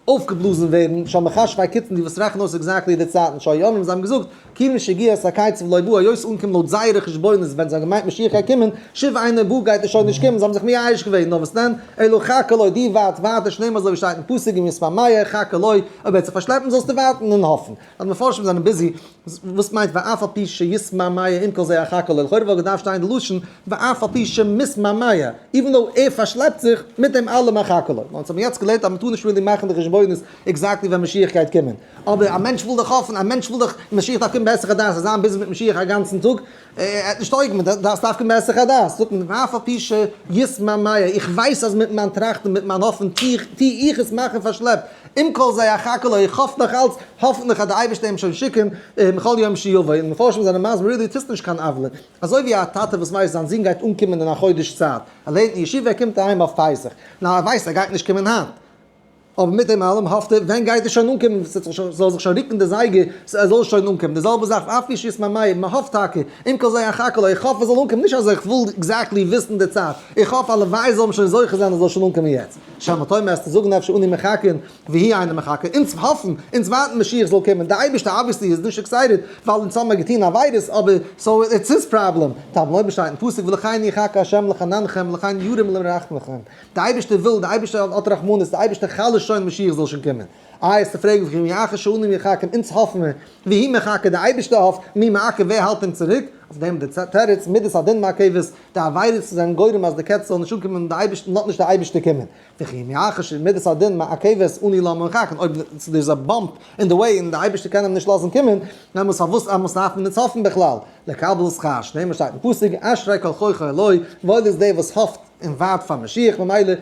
אויפגעבלאזן ווערן, שם מחשבי קיצין, די וואס רעכענען אויס exactly די צייטן, שהיו אומרים, זיי האבן געזאגט, כיוון שהגיע עת הקץ ולא בא, היות אנקומען לויט זייערע חשבונות ווען זיי האבן געמיינט משיח גייט קומען, שוב אינו בא גייט ער שוין נישט קומען, זיי האבן זיך מייאש געווען, נאר וואס דען, אלא חכה לו, דו ווארט ווייטער, שנאמר אזוי ווי שטייט אין פסוק אם יתמהמה חכה לו, אויב ער וועט זיך פארשלעפן זאלסטו ווארטן און האפן. אז מפרשים זענען busy, וואס מיינט ואף על פי שיתמהמה עם כל זה אחכה לו, לכאורה וואלט געדארפט שטיין די לשון ואף על פי שמתמהמה, even though ער פארשלעפט זיך, מיט דעם אלעם אחכה לו. אונז האבן יעצט געלערנט אז מ'טאר נישט really מאכן די חשבונות exactly ווען משיח גייט קומען. אבער א מענטש וויל דאך האפן, א מענטש וויל דאך, משיח דארף קומען בהיסח הדעת, זיין busy מיט משיח א גאנצן טאג, ער האט נישט אויגן, מען דארף דווקא בהיסח הדעת, זאגט מען ואף על פי שיתמהמה, איך ווייס אז מיט מיין טראכטן, מיט מיין האפן, טו איך עס מאכן פארשלעפט, עם כל זה אחכה לו, איך האף נאך אלץ, האפנטליך אז די אייבערשטער אים שוין שיקן, בכל יום שיבוא, און מפרשים זענען מסביר, really טוסט נישט קיין עוולה, אזוי ווי א טאטע וואס ווייסט זיין זון גייט אנקומען אין א חודש צייט, ער לערנט אין ישיבה, ער קומט אהיים אויף פסח, נאר ער ווייסט ער גייט נישט קומען היינט, אבער מיט דעם אלעם האפט ער, ווען גייט ער שוין אנקומען, ס'זאל זיך שוין רוקן די זייגער, ער זאל שוין אנקומען. די זעלבע זאך, אף איש יתמהמה, מען האפט טאקע, עם כל זה אחכה לו, איך האף ער זאל אנקומען, נישט אז איך וויל exactly וויסן די צייט, איך האף הלוואי זאל מען שוין זוכה זיין ער זאל שוין אנקומען יעצט. שמא תאמר וועסטו זאגן אפשר אנו מחכין, והוא אינו מחכה, אונז האפן, אונז ווארטן משיח זאל קומען, די אייבערשטער obviously איז נישט excited, ווייל אונז האבן געטון עבירות, אבער so it's his problem. תלמוד לומר שטייט אין פסוק ולכן יחכה ה' לחננכם ולכן ירום לרחמכם. די אייבערשטער וויל, די אייבערשטער האט רחמנות, די אייבערשטער חלש'ט שוין משיח זאל שוין קומען. איי עס צו פרעגן וכי מאחר שאנו מחכים, אונז האפן מיר, והוא מחכה, די אייבערשטער האפט, מי מעכב, ווער האלט אים צוריק? אויף דעם די תירוץ, מידת הדין מעכבת, די עבירות זענען גורם אז די קץ זאל נישט אנקומען און די אייבערשטער לאזט נישט די אייבערשטער קומען. וכי מאחר שמידת הדין מעכבת אנו למה מחכים, אויב there is a bump in the way און די אייבערשטער קען אים נישט לאזן קומען, דעמאלטס פארוואס דארף מען אונז האפן בכלל? לקבל שכר, שנאמר שטייט אין פסוק, אשרי כל חוכא אלוהי, וואויל איז דער וואס האפט און ווארט פאר משיח, ממילא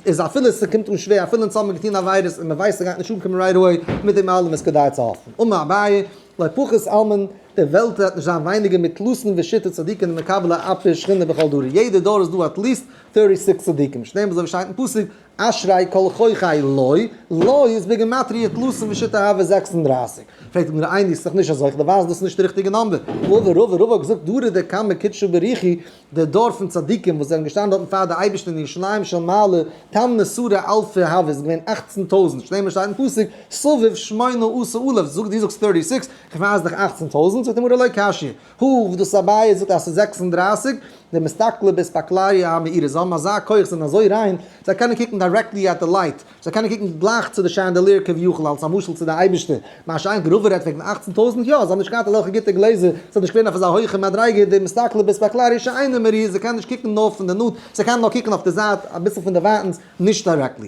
איז אפילו עס קומט אן שווער, אפילו אונז האבן געטון עבירות און מען ווייסט ס'גייט נישט אנקומען right away, מיט דעם אלעם איז כדאי צו האפן. אמר אביי, לא פחות עלמין, די וועלט וועט נישט זיין ווייניגער מתלתין ושיתא צדיקים דמקבלי אפי שכינה בכל דרא, יעדע דור איז דא at least 36 צדיקים, שנאמר אזוי ווי שטייט אין פסוק, אשרי כל חוכי לוי, לוי איז בגימטריא תלתין ושיתא הוה 36. פרעגט די גמרא איני, ס'איז דאך נישט אזוי, כ'דערווייז דאס איז נישט די ריכטיגע number. רבא רבא רבא האט געזאגט דרא דקמי קודשא בריך הוא, די דור פון צדיקים וואס זענען געשטאנען דארטן פאר די אייבערשטער אין ירושלים של מעלה, תמני סרי אלפי הוה איז געווען 18,000, שנאמר שטייט אין פסוק, סביב שמונה עשר אלף, זאג דו זאגסט 36, כ'ווייז דיך 18,000, זאגט די גמרא לא קשיא, הא וואס דאס אביי זאגט אז ס'איז 36, דמסתכלי באספקלריא המאירה, זיי האבן אזא כח, זיי זענען אזוי ריין, זיי קענען קוקן directly at the light, זיי קענען קוקן גלייך צו די chandelier כביכול אלס א משל צו די אייבערשטער, מה שאין כן רבא רעדט וועגן 18,000, יא, זיי האבן נישט געהאט אזעלכע גוטע גלעזער, זיי זענען נישט געווען אויף אזא הויכע מדריגה, דמסתכלי באספקלריא שאינה מאירה, זיי קענען נישט קוקן נאר פון די נאנט, זיי קענען נאר קוקן אויף די זייט, אביסל פון דערווייטנס, נישט directly.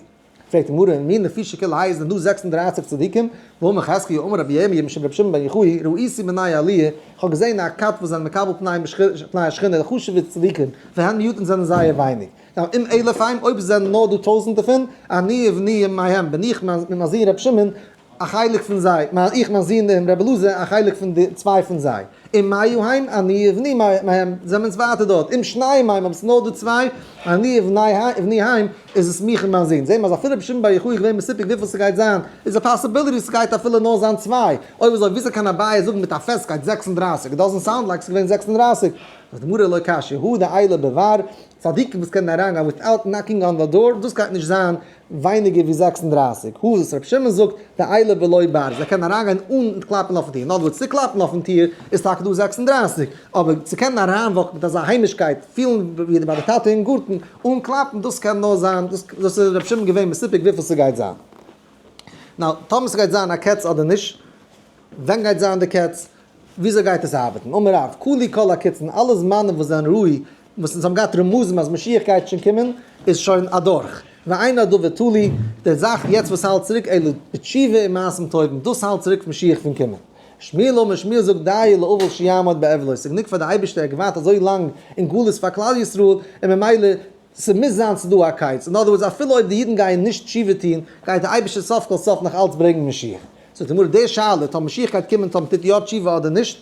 פרעגט די גמרא, ומי נפישי כולי האי איז דען דא 36 צדיקים? והאמר חזקיה אמר רבי ירמי' משום רבי שמעון בן יוחאי, ראיתי בני עליה, איך האב געזען א כת וואס זענען מקבל פני השכינה, די חשוב'ע צדיקים, והן מועטין זענען זייער ווייניג. Now, אם אלף הם, אויב עס זענען נאר דא טויזנט דערפון, אני ובני מהם, בין איך מיט מיין זון רבי שמעון א חלק פון זיי, איך מיין זון און רבי אלעזר א חלק פון די צוויי פון זיי. אם מאה הם, אני ובני מהם, זענען אונז ווייטער דארט. אם שניים הם, אויב עס איז נאר דא צוויי, אני ובני הם, איז עס מיך און מיין זון. זעהן מיר אז אפילו רבי שמעון בר יוחאי איז געווען מסופק וויפיל ס'גייט זיין, איז א possibility ס'גייט אפילו נאר זיין צוויי. אויב אזוי וויאזוי קען אביי זאגן מיט א פעסטקייט 36? It doesn't sound like ס'איז געווען 36. זאגט די גמרא לא קשיא הא דעיילי בבר, צדיקים וואס קענען אריינגיין without knocking on the door, דאס גייט נישט זיין ווייניגער ווי 36. הא וואס רבי שמעון זאגט דעיילי בלא בר, זיי קענען אריינגיין אן קלאפן אויפן טיר, in other words צו קלאפן אויפן טיר איז טאקע דא 36, אבער צו קענען אריינוואקן מיט אזא היימישקייט, פילן ווי ביי די טאטע אין גארטן, אן קלאפן, דאס קען נאר זיין, דאס איז רבי שמעון געווען מסופק וויפיל ס'גייט זיין. Now, טאמער ס'גייט זיין א קץ אדער נישט, ווען גייט זיין די קץ, וויאזוי גייט עס ארבעטן? אמר רב, כלו כל הקיצין, אלע זמנים וואס זענען ראוי, וואס אונז האבן געהאט רמזים אז משיח גייט שוין קומען, איז שוין אדורך. ואין הדבר תלוי, די זאך יעצט וואס האלט צוריק אלא בתשובה ומעשים טובים, דאס האלט צוריק משיח פון קומען. שמואל אמר, שמואל זאגט דיו לאבל שיעמוד באבלו, ס'איז גענוג פאר די אייבערשטער ער האט געווארט אזוי לאנג אין גלות פאר כלל ישראל, און ממילא ס'מוז זיין ס'איז דא א קץ, in other words אפילו אויב די אידן גייען נישט תשובה טון, גייט די אייבערשטער סוף כל סוף נאך אלץ ברענגען משיח. זאגט די גמרא די שאלה טאמער משיח גייט קומען טאמער מ'טוט יא תשובה אדער נישט,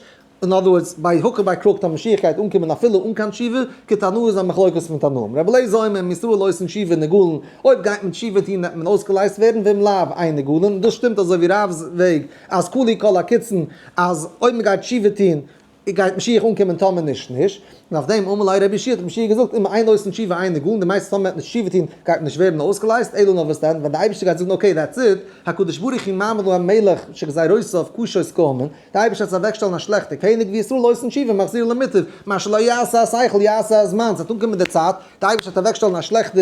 in other words by hook or by crook טאמער משיח גייט אנקומען אפילו אן קיין תשובה, כתנאי איז א מחלוקת פון תנאים. רבי אליעזר אומר אם ישראל עושין תשובה נגאלין, אויב גייט מען תשובה טון וועט מען אויסגעלייזט ווערן ואם לאו אין נגאלין, דאס שטימט אזוי ווי רב'ס וועג אז כלו כל הקיצין אז אויב מ'גייט תשובה טון גייט משיח אנקומען טאמער נישט נישט, און אויף דעם אמר ליה רבי יהושע האט רבי יהושע געזאגט אם אין עושין תשובה אין נגאלין, דו מיינסט טאמער מ'וועט נישט תשובה טון גייט מען נישט ווערן אויסגעלייזט, אלא נאר וואס דען ווען די אייבערשטער גייט זאגן okay that's it, הקדוש ברוך הוא מעמיד להם מלך שגזירותיו קשות כהמן, די אייבערשטער וועט אוועקשטעלן א שלעכטע קעניג וישראל עושין תשובה מחזיר למוטב, מה שלא יעשה השכל יעשה הזמן, ס'וועט אנקומען די צייט, די אייבערשטער וועט אוועקשטעלן א שלעכטע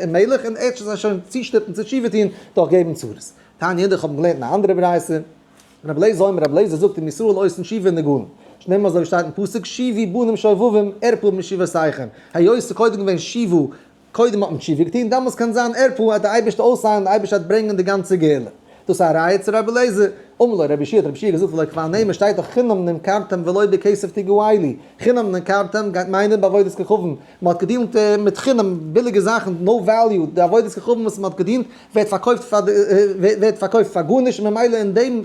מלך און ער וועט זיי שוין צושטופן צו תשובה טון דורך געבן צרות. תניא אידך האבן געלערנט אין א אנדערע ברייתא. רבי אליעזר אומר, רבי אליעזר זאגט אם ישראל עושין תשובה נגאלין, שנאמר אזוי ווי שטייט אין פסוק שובו בנים שובבים ארפא משובותיכם, היות ס'איז קודם געווען שובו, קודם האט מען תשובה געטון, דאמאלס קען זיין ארפא וועט די אייבערשטער אויסהיילן, די אייבערשטער וועט ברענגען די גאנצע גאולה. דאס איז א ראיה צו רבי אליעזר. אמר לו רבי יהושע האט רבי יהושע געזאגט והלא כבר נאמר שטייט דאך חינם נמכרתם ולא בכסף תגאלו, חינם נמכרתם גייט מיינען בעבודת כוכבים, מען האט געדינט מיט חינם ביליגע זאכן no value, די עבודת כוכבים וואס מען האט געדינט ווערט פארקויפט פאר די ווערט פארקויפט פאר גארנישט און ממילא אין דעם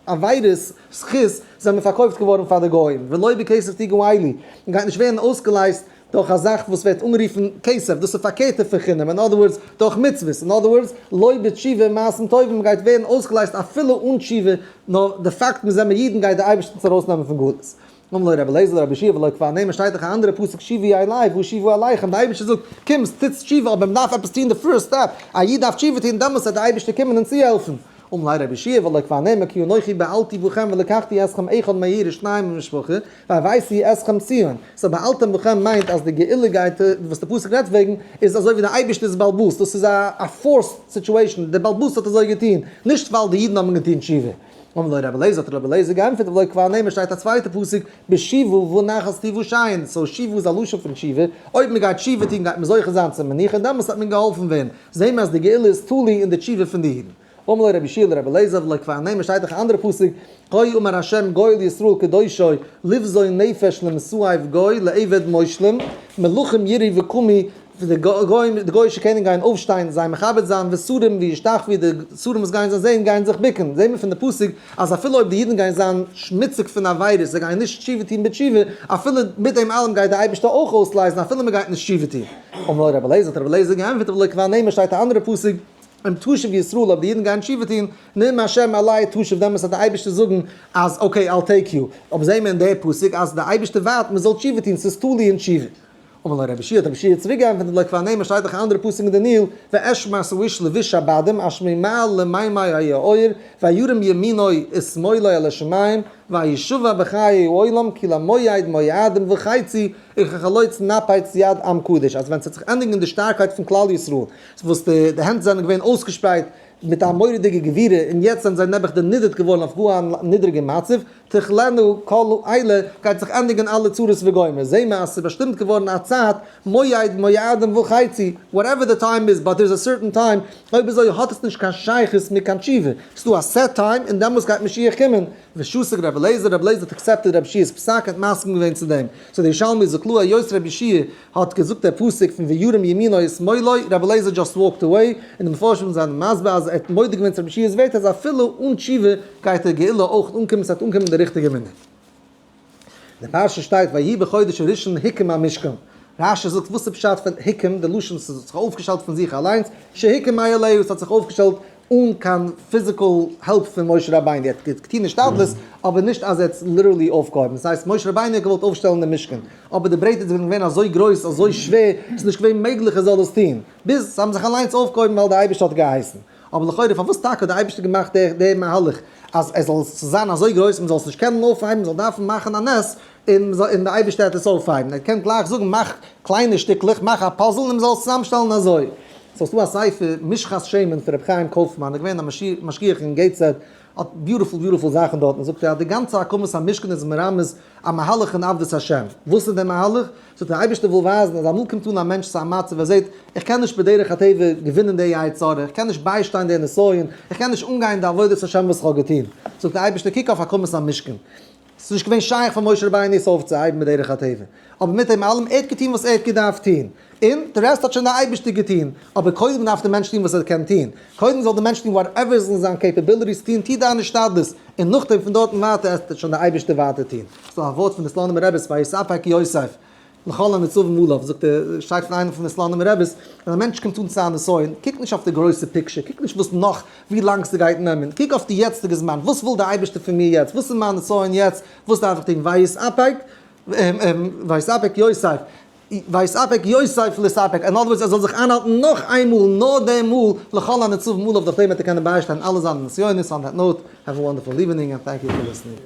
עבירות זכות זענען מיר פארקויפט געווארן פאר די גוים, ולא בכסף תגאלו, מען גייט נישט ווערן אויסגעלייזט דורך א זאך וואס ווערט אנגערופן כסף, דאס איז פארקערטע פון חינם, in other words דורך מצוות, in other words לא בתשובה ומעשים טובים, מען גייט ווערן אויסגעלייזט אפילו אן תשובה, נאר די פאקט מיר זעמיר אידן גייט די אייבערשטער אונז ארויסנעמען פון גלות. אמר לו רבי אליעזר לרבי יהושע והלא כבר נאמר שטייט דאך א אנדערע פסוק שובו אלי ואשובה אליכם, די אייבערשטער זאגט קומסט טוטס תשובה אבער מ'דארף עפעס טון די first step, א איד דארף תשובה טון דעמאלטס וועט די אייבערשטער קומען און צוהעלפן. אמר ליה רבי יהושע והלא כבר נאמר כי אנכי בעלתי בכם ולקחתי אתכם אחד מעיר ושניים ממשפחה והבאתי אתכם ציון, so בעלתם בכם מיינט אז די גאולה גייט וואס די פסוק רעדט וועגן איז אזוי ווי די אייבערשטער איז בעל הבית, דאס איז א forced situation, די בעל הבית האט אזוי געטון, נישט ווייל די אידן האבן געטון תשובה. אמר לו רבי אליעזר, האט רבי אליעזר געענטפערט, והלא כבר נאמר שטייט א צווייטע פסוק, בשובו ונחת תושעון, so שובו איז א לשון פון תשובה, אויב מען גייט תשובה טון גייט מען זוכה זיין צו מנוחה, דעמאלס וועט מען געהאלפן ווערן, זעהן מיר אז די גאולה איז תלוי אין די תשובה פון די אידן. אמר לו רבי יהושע לרבי אליעזר, והלא כבר נאמר שטייט דאך א אנדערע פסוק, כה אמר ה' גואל ישראל קדושו, לבזון נפש למסואב גוי, לעבד מושלים, מלכים יראו וקמו, די גוים, די גוי'אישע קעניגן גייען אויפשטיין, זיי מכבד זיין, ושרים וישתחוו, די שרים וואס גייען זיי זען גייען זיך בוקן. זעהן מיר פון די פסוק אז אפילו אויב די אידן גייען זיין שמוציג פון עבירות, זיי גייען נישט תשובה טון בתשובה, אפילו מיט דעם אלעם גייט דער אייבערשטער אויך אויסלייזן אפילו מען גייט נישט תשובה טון. אמר לו רבי אליעזר, האט רבי אליעזר געענטפערט, והלא כבר נאמר שטייט א אנדערע פסוק, אם תשוב ישראל, אויב די אידן גייען תשובה טון, נאום השם אלי תשוב, דעמאלטס וועט דער אייבערשטער זאגן אז okay, I'll take you. אבער זעהן מיר אין די פסוק אז דער אייבערשטער ווארט מען זאל תשובה טון, ס'איז תלוי אין תשובה. אמר לו רבי יהושע, האט רבי יהושע צוריק געענטפערט, והלא כבר נאמר שטייט דאך א אנדערע פסוק אין דניאל, ואשמע את האיש לבוש הבדים אשר ממעל למימי היאור, וירם ימינו ושמאלו אל השמים, וישבע בחיי העולם כי למועד מועדים וחצי, וכחלוץ נפץ יד עם קדוש, אז ווען ס'וועט זיך ענדיגן די שטארקייט פון כלל ישראל, וואס די הענט זענען געווען אויסגעשפרייט מיט א מורא'דיגע גבורה, און יעצט זענען זיי נעבעך דערנידערט געווארן אויף גאר א נידריגע מצב. תכלנה כל אלה, גייט זיך ענדיגן אלע צרות וגומר. זעהן מיר אז ס'איז באשטימט געווארן א צייט, מועד, מועדים וחצי, whatever the time איז, but there איז א certain time, אויב אזוי האט עס נישט קיין שייכות מיט קיין תשובה, ס'איז דא א set time און דעמאלס גייט משיח קומען. ושתק רבי אליעזר, רבי אליעזר האט accepted רבי יהושע'ס פסק און האט מסכים געווען צו דעם. so דער ירושלמי זאגט לו היות רבי יהושע האט געזאגט דער פסוק פון וירם ימינו ושמאלו, רבי אליעזר just walked away, און די מפרשים זענען מסביר אז ער האט מודה געווען צו רבי יהושע'ס ווערטער אז אפילו אן תשובה גייט די גאולה אויך אנקומען, ס'וועט אנקומען די ריכטיגע מינוט. אין די פרשה שטייט ויהי בחודש הראשון הוקם המשכן. רשי זאגט וואס איז פשט פון הוקם, די לשון ס'האט זיך אויפגעשטעלט פון זיך אליינס, שהוקם מאליו, ס'האט זיך אויפגעשטעלט אן קיין physical help פון משה רבינו, ער האט געטון השתדלות, אבער נישט אז ער האט עס literally אויפגעהויבן, ס'הייסט משה רבינו האט געוואלט אויפשטעלן דעם משכן, אבער די ברעטער זענען געווען אזוי גרויס, אזוי שווער, ס'איז נישט געווען מעגליך ער זאל עס טון, ביז זיי האבן זיך אליינס אויפגעהויבן ווייל דער אייבערשטער האט געהייסן. אבער לכאורה פארוואס טאקע האט דער אייבערשטער געמאכט די מהלך אז עס זאל זיין אזוי גרויס מען זאל עס נישט קענען אויפהייבן, מען זאל דארפן מאכן א נס און דער אייבערשטער וועט עס אויפהייבן, ער קען גלייך זאגן מאך קליינע שטיקלעך, מאך א puzzle און מען זאל עס צוזאמשטעלן אזוי. סאו ס'דא א ספר משחת שמן פון רבי חיים קויפמאן, ער איז געווען א משגיח אין געיטסהעד, האט beautiful beautiful זאכן דארטן, זאגט ער אז די גאנצע הקמת המשכן איז מרמז א מהלך אין עבדות השם, וואס איז דער מהלך? זאגט דער אייבערשטער וויל ווייזן אז אמאל קומט אן א מענטש צו א מצב ער זעט איך קען נישט בדרך הטבע געווינען די יצר הרע, איך קען נישט ביישטיין די נסיון, איך קען נישט אנגיין די עבודת השם וואס איך האב געטון, זאגט דער אייבערשטער קוק אויף הקמת המשכן, ס'איז נישט געווען שייך פאר משה רבינו עס אויפצוהייבן בדרך הטבע, אבער מיט דעם אלעם ער האט געטון וואס ער האט געדארפט טון, און די rest האט שוין דער אייבערשטער געטון, אבער קודם דארף דער מענטש טון וואס ער קען טון, קודם זאל דער מענטש טון whatever איז אין זיין capabilities טון, טו דיין השתדלות, און נאכדעם פון דארטן ווייטער עס שוין דער אייבערשטער ווייטער טון. ס'איז דא א ווארט פון די סלאנימער רביס ויתאפק יוסף לכל הנצבים עליו, זאגט ער, שטייט פון איינעם פון די סלאנימער רביס, ווען א מענטש קומט אן צו א נסיון, קוק נישט אויף די גרויסע picture, קוק נישט וואס נאך, ווי לאנג ס'גייט נעמען, קוק אויף די יעצטיגע זמן, וואס וויל דער אייבערשטער פון מיר יעצט, וואס איז מיין נסיון יעצט, וואס דארף איך טון, ויתאפק, ויתאפק יוסף, ויתאפק יוסף להתאפק, אין other words ער זאל זיך איינהאלטן נאך איין מאל, נאר דעם מאל, לכל הנצבים עליו, דורך דעם וועט ער קענען ביישטיין אלע זיינע נסיונות, on that note, have a wonderful evening and thank you for listening.